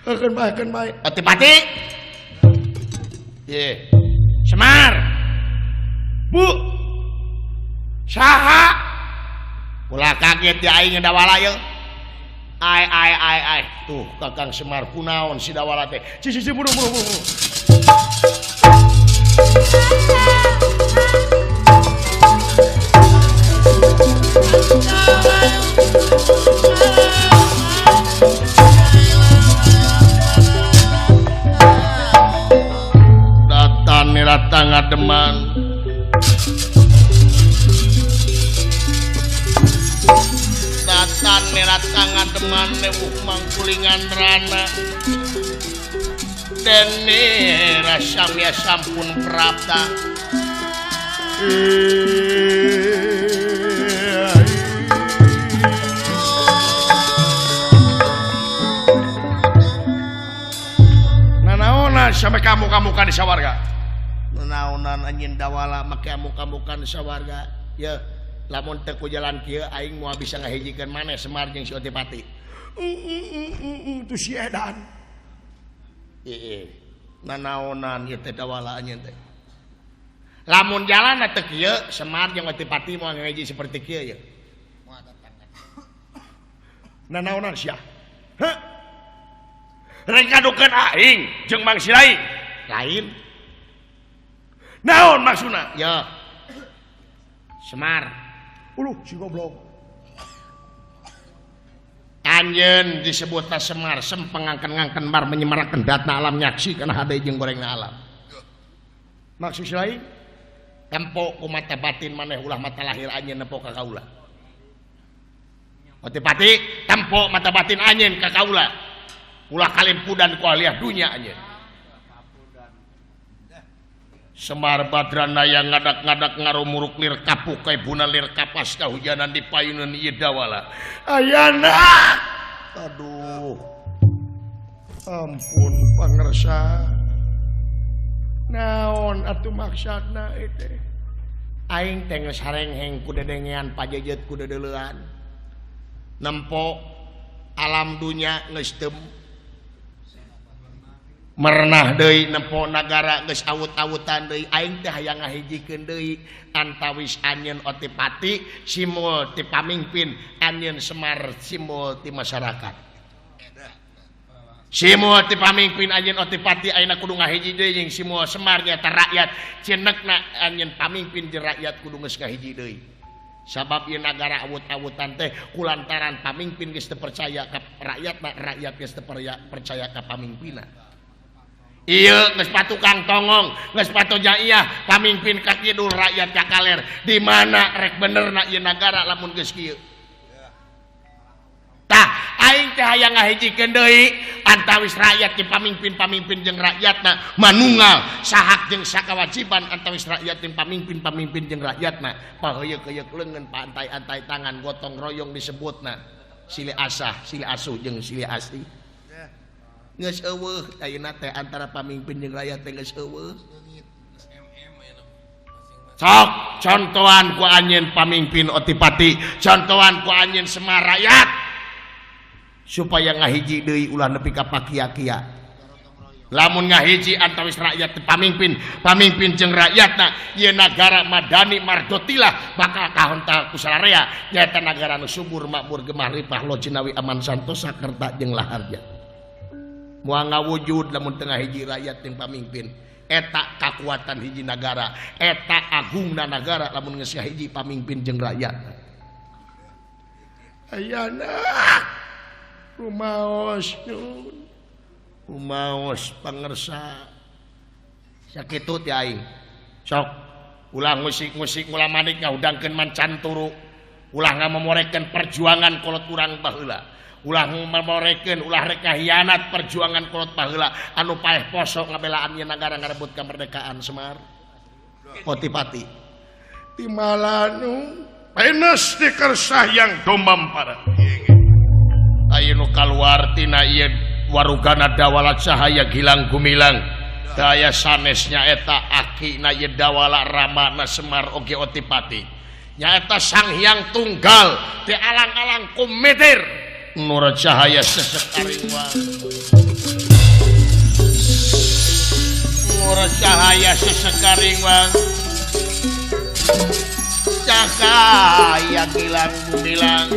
Akeun bae akeun bae. Pati-pati. Ye. Semar. Bu. Saha? Ulah kaget di aing Dawala ieu. Ai ai ai ai. Tuh Kakang Semar kunaon si Dawala teh. Si si si buru buru buru. Datan nirata ngademan. Datan nirata ngademan newuh mangkulingan rana. Dene rasamya sampun prapta. Nanaonan sampai kamu-kamukan di sawarga. Nanaonan anjeun Dawala make kamu-kamukan di sawarga. Ya, lamun teu ku jalan kieu aing moal bisa ngahijikeun maneh Semar jeung si Otipati. Itu si edan. Nanaonan ieu teh Dawala anjeun teh. Lamun jalan teu kieu Semar jeung Otipati moal ngahiji seperti kieu ye. Nanaonan sia. Heh. Rek ngadukeun aing jeung Mang Silaing. Lain. Naon maksudna? Ya. Semar. Uluh si goblok. Anjeun disebutna Semar sempengangken-ngangken mar menyemarakeun datna alam nyaksi kana hade jeung gorengna alam. Maksud lain tempo ku mata batin maneh ulah mata lahir anjeun nempo ka kaula. Otipati tempo mata batin anjeun ka kaula. Ulah kalimpudan ku aliah dunya anjeun. Semar Badrana yang ngadak-ngadak ngarumuruk lir kapuk kaibuna lir kapas kahujanan di payunan ieu Dawala. Ayana. Aduh. Ampun pangersa. Naon atuh maksudna ieu teh? Aing teh geus harengheng ku dedengean pajejet ku dedeleuan. Nempo alam dunya geus teu merenah deui, nempo nagara geus awut-awutan deui. Aing teh hayang ngahijikeun deui antawis anjeun Otipati simbol ti pamingpin, anjeun Semar simbol ti masyarakat. Simua ti pamimpin anjeun Otipati ayeuna kudu ngahiji deui jeung simua Semar nyaeta rakyat cenekna anjeun pamimpin jeung rakyat kudu geus ngahiji deui. Sabab ieu nagara awut-awutan teh kulantaran pamimpin geus teu percaya ka rakyatna, rakyat geus teu percaya ka pamimpinna. Ieu geus patukang tongong, geus patu jaiah, pamimpin ka kidul rakyat ka kaler. Di mana rek benerna ieu nagara lamun geus kieu? Tah, aing teh hayang ngahijikeun deui antawis rakyat jeung pamimpin-pamimpin jeung rakyatna manunggal sahak jeung sakawajiban antawis rakyat jeung pamimpin-pamimpin jeung rakyatna paheuyeuh-heuyeuk leungeun paantai-antai tangan gotong royong disebutna silih asah, silih asuh jeung silih asih. Geus eueuh ayeuna teh antara pamimpin jeung rakyat teh geus eueuh. Sok contohan ku anjeun pamimpin Otipati, contohan ku anjeun Semar rakyat supaya ngahiji deui ulah nepi ka pakia-kia. Lamun ngahiji antawis rakyat pamimpin, pamimpin jeung rakyatna ieu nagara madani mardotilah bakal kahontal ku sararea nyaeta nagara nu subur makmur gemah ripah lo jinawi aman santosa kerta jeung laharja. Moal ngawujud lamun teu ngahiji rakyat jeung pamimpin. Eta kakuatan hiji nagara, eta agungna nagara lamun geus ngahiji pamimpin jeung rakyat. Ayana rumaos nyun, rumaos pangersa sakitu ti aing. Sok ulah ngusik-ngusik ulah manik ngahudangkeun mancan turu, ulah ngamemorekeun perjuangan kolot urang baheula, ulah ngamemorekeun ulah rek ngahianat perjuangan kolot baheula anu paeh poso ngabelaan ieu nagara ngarebut kemerdekaan Semar Otipati. Timalanu penes dikersah yang domampara. Ayeuna kaluar tina ieu warugana dawala cahaya gilang gumilang daya sanes nyaeta akina ieu dawala ramana Semar oge Otipati nyaeta Sang Hyang Tunggal di alang-alang kumitir nur cahaya sesek ariwang nur cahaya sesek ariwang cahaya gilang gumilang.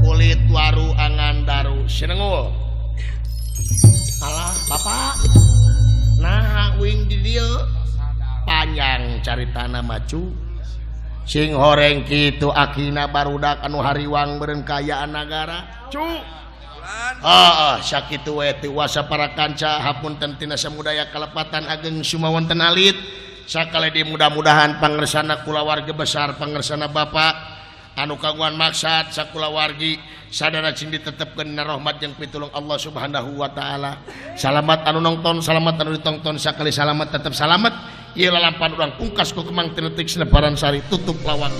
Kulit waru angan daru senengul. Alah bapak, nah wing di dieu panjang caritana macu. Sing horeng kitu akina barudak anu hariwang beureun kaayaan nagara. Cu. Sakitu we tiwasa para kanca hapunten tina samudaya kalepatan ageng sumawonten alit sakali di mudah-mudahan pangersana kulawarga besar pangersana bapak anu kagungan maksad sakulawargi sadana cing ditetepkeun dina rahmat jeung pitulung Allah Subhanahu wa taala. Salamat anu nongton, salamat anu ditongton, sakali salamat tetep salamat. Ieu lalampan urang pungkas ku kemang tinetik selebaran sari tutup lawang.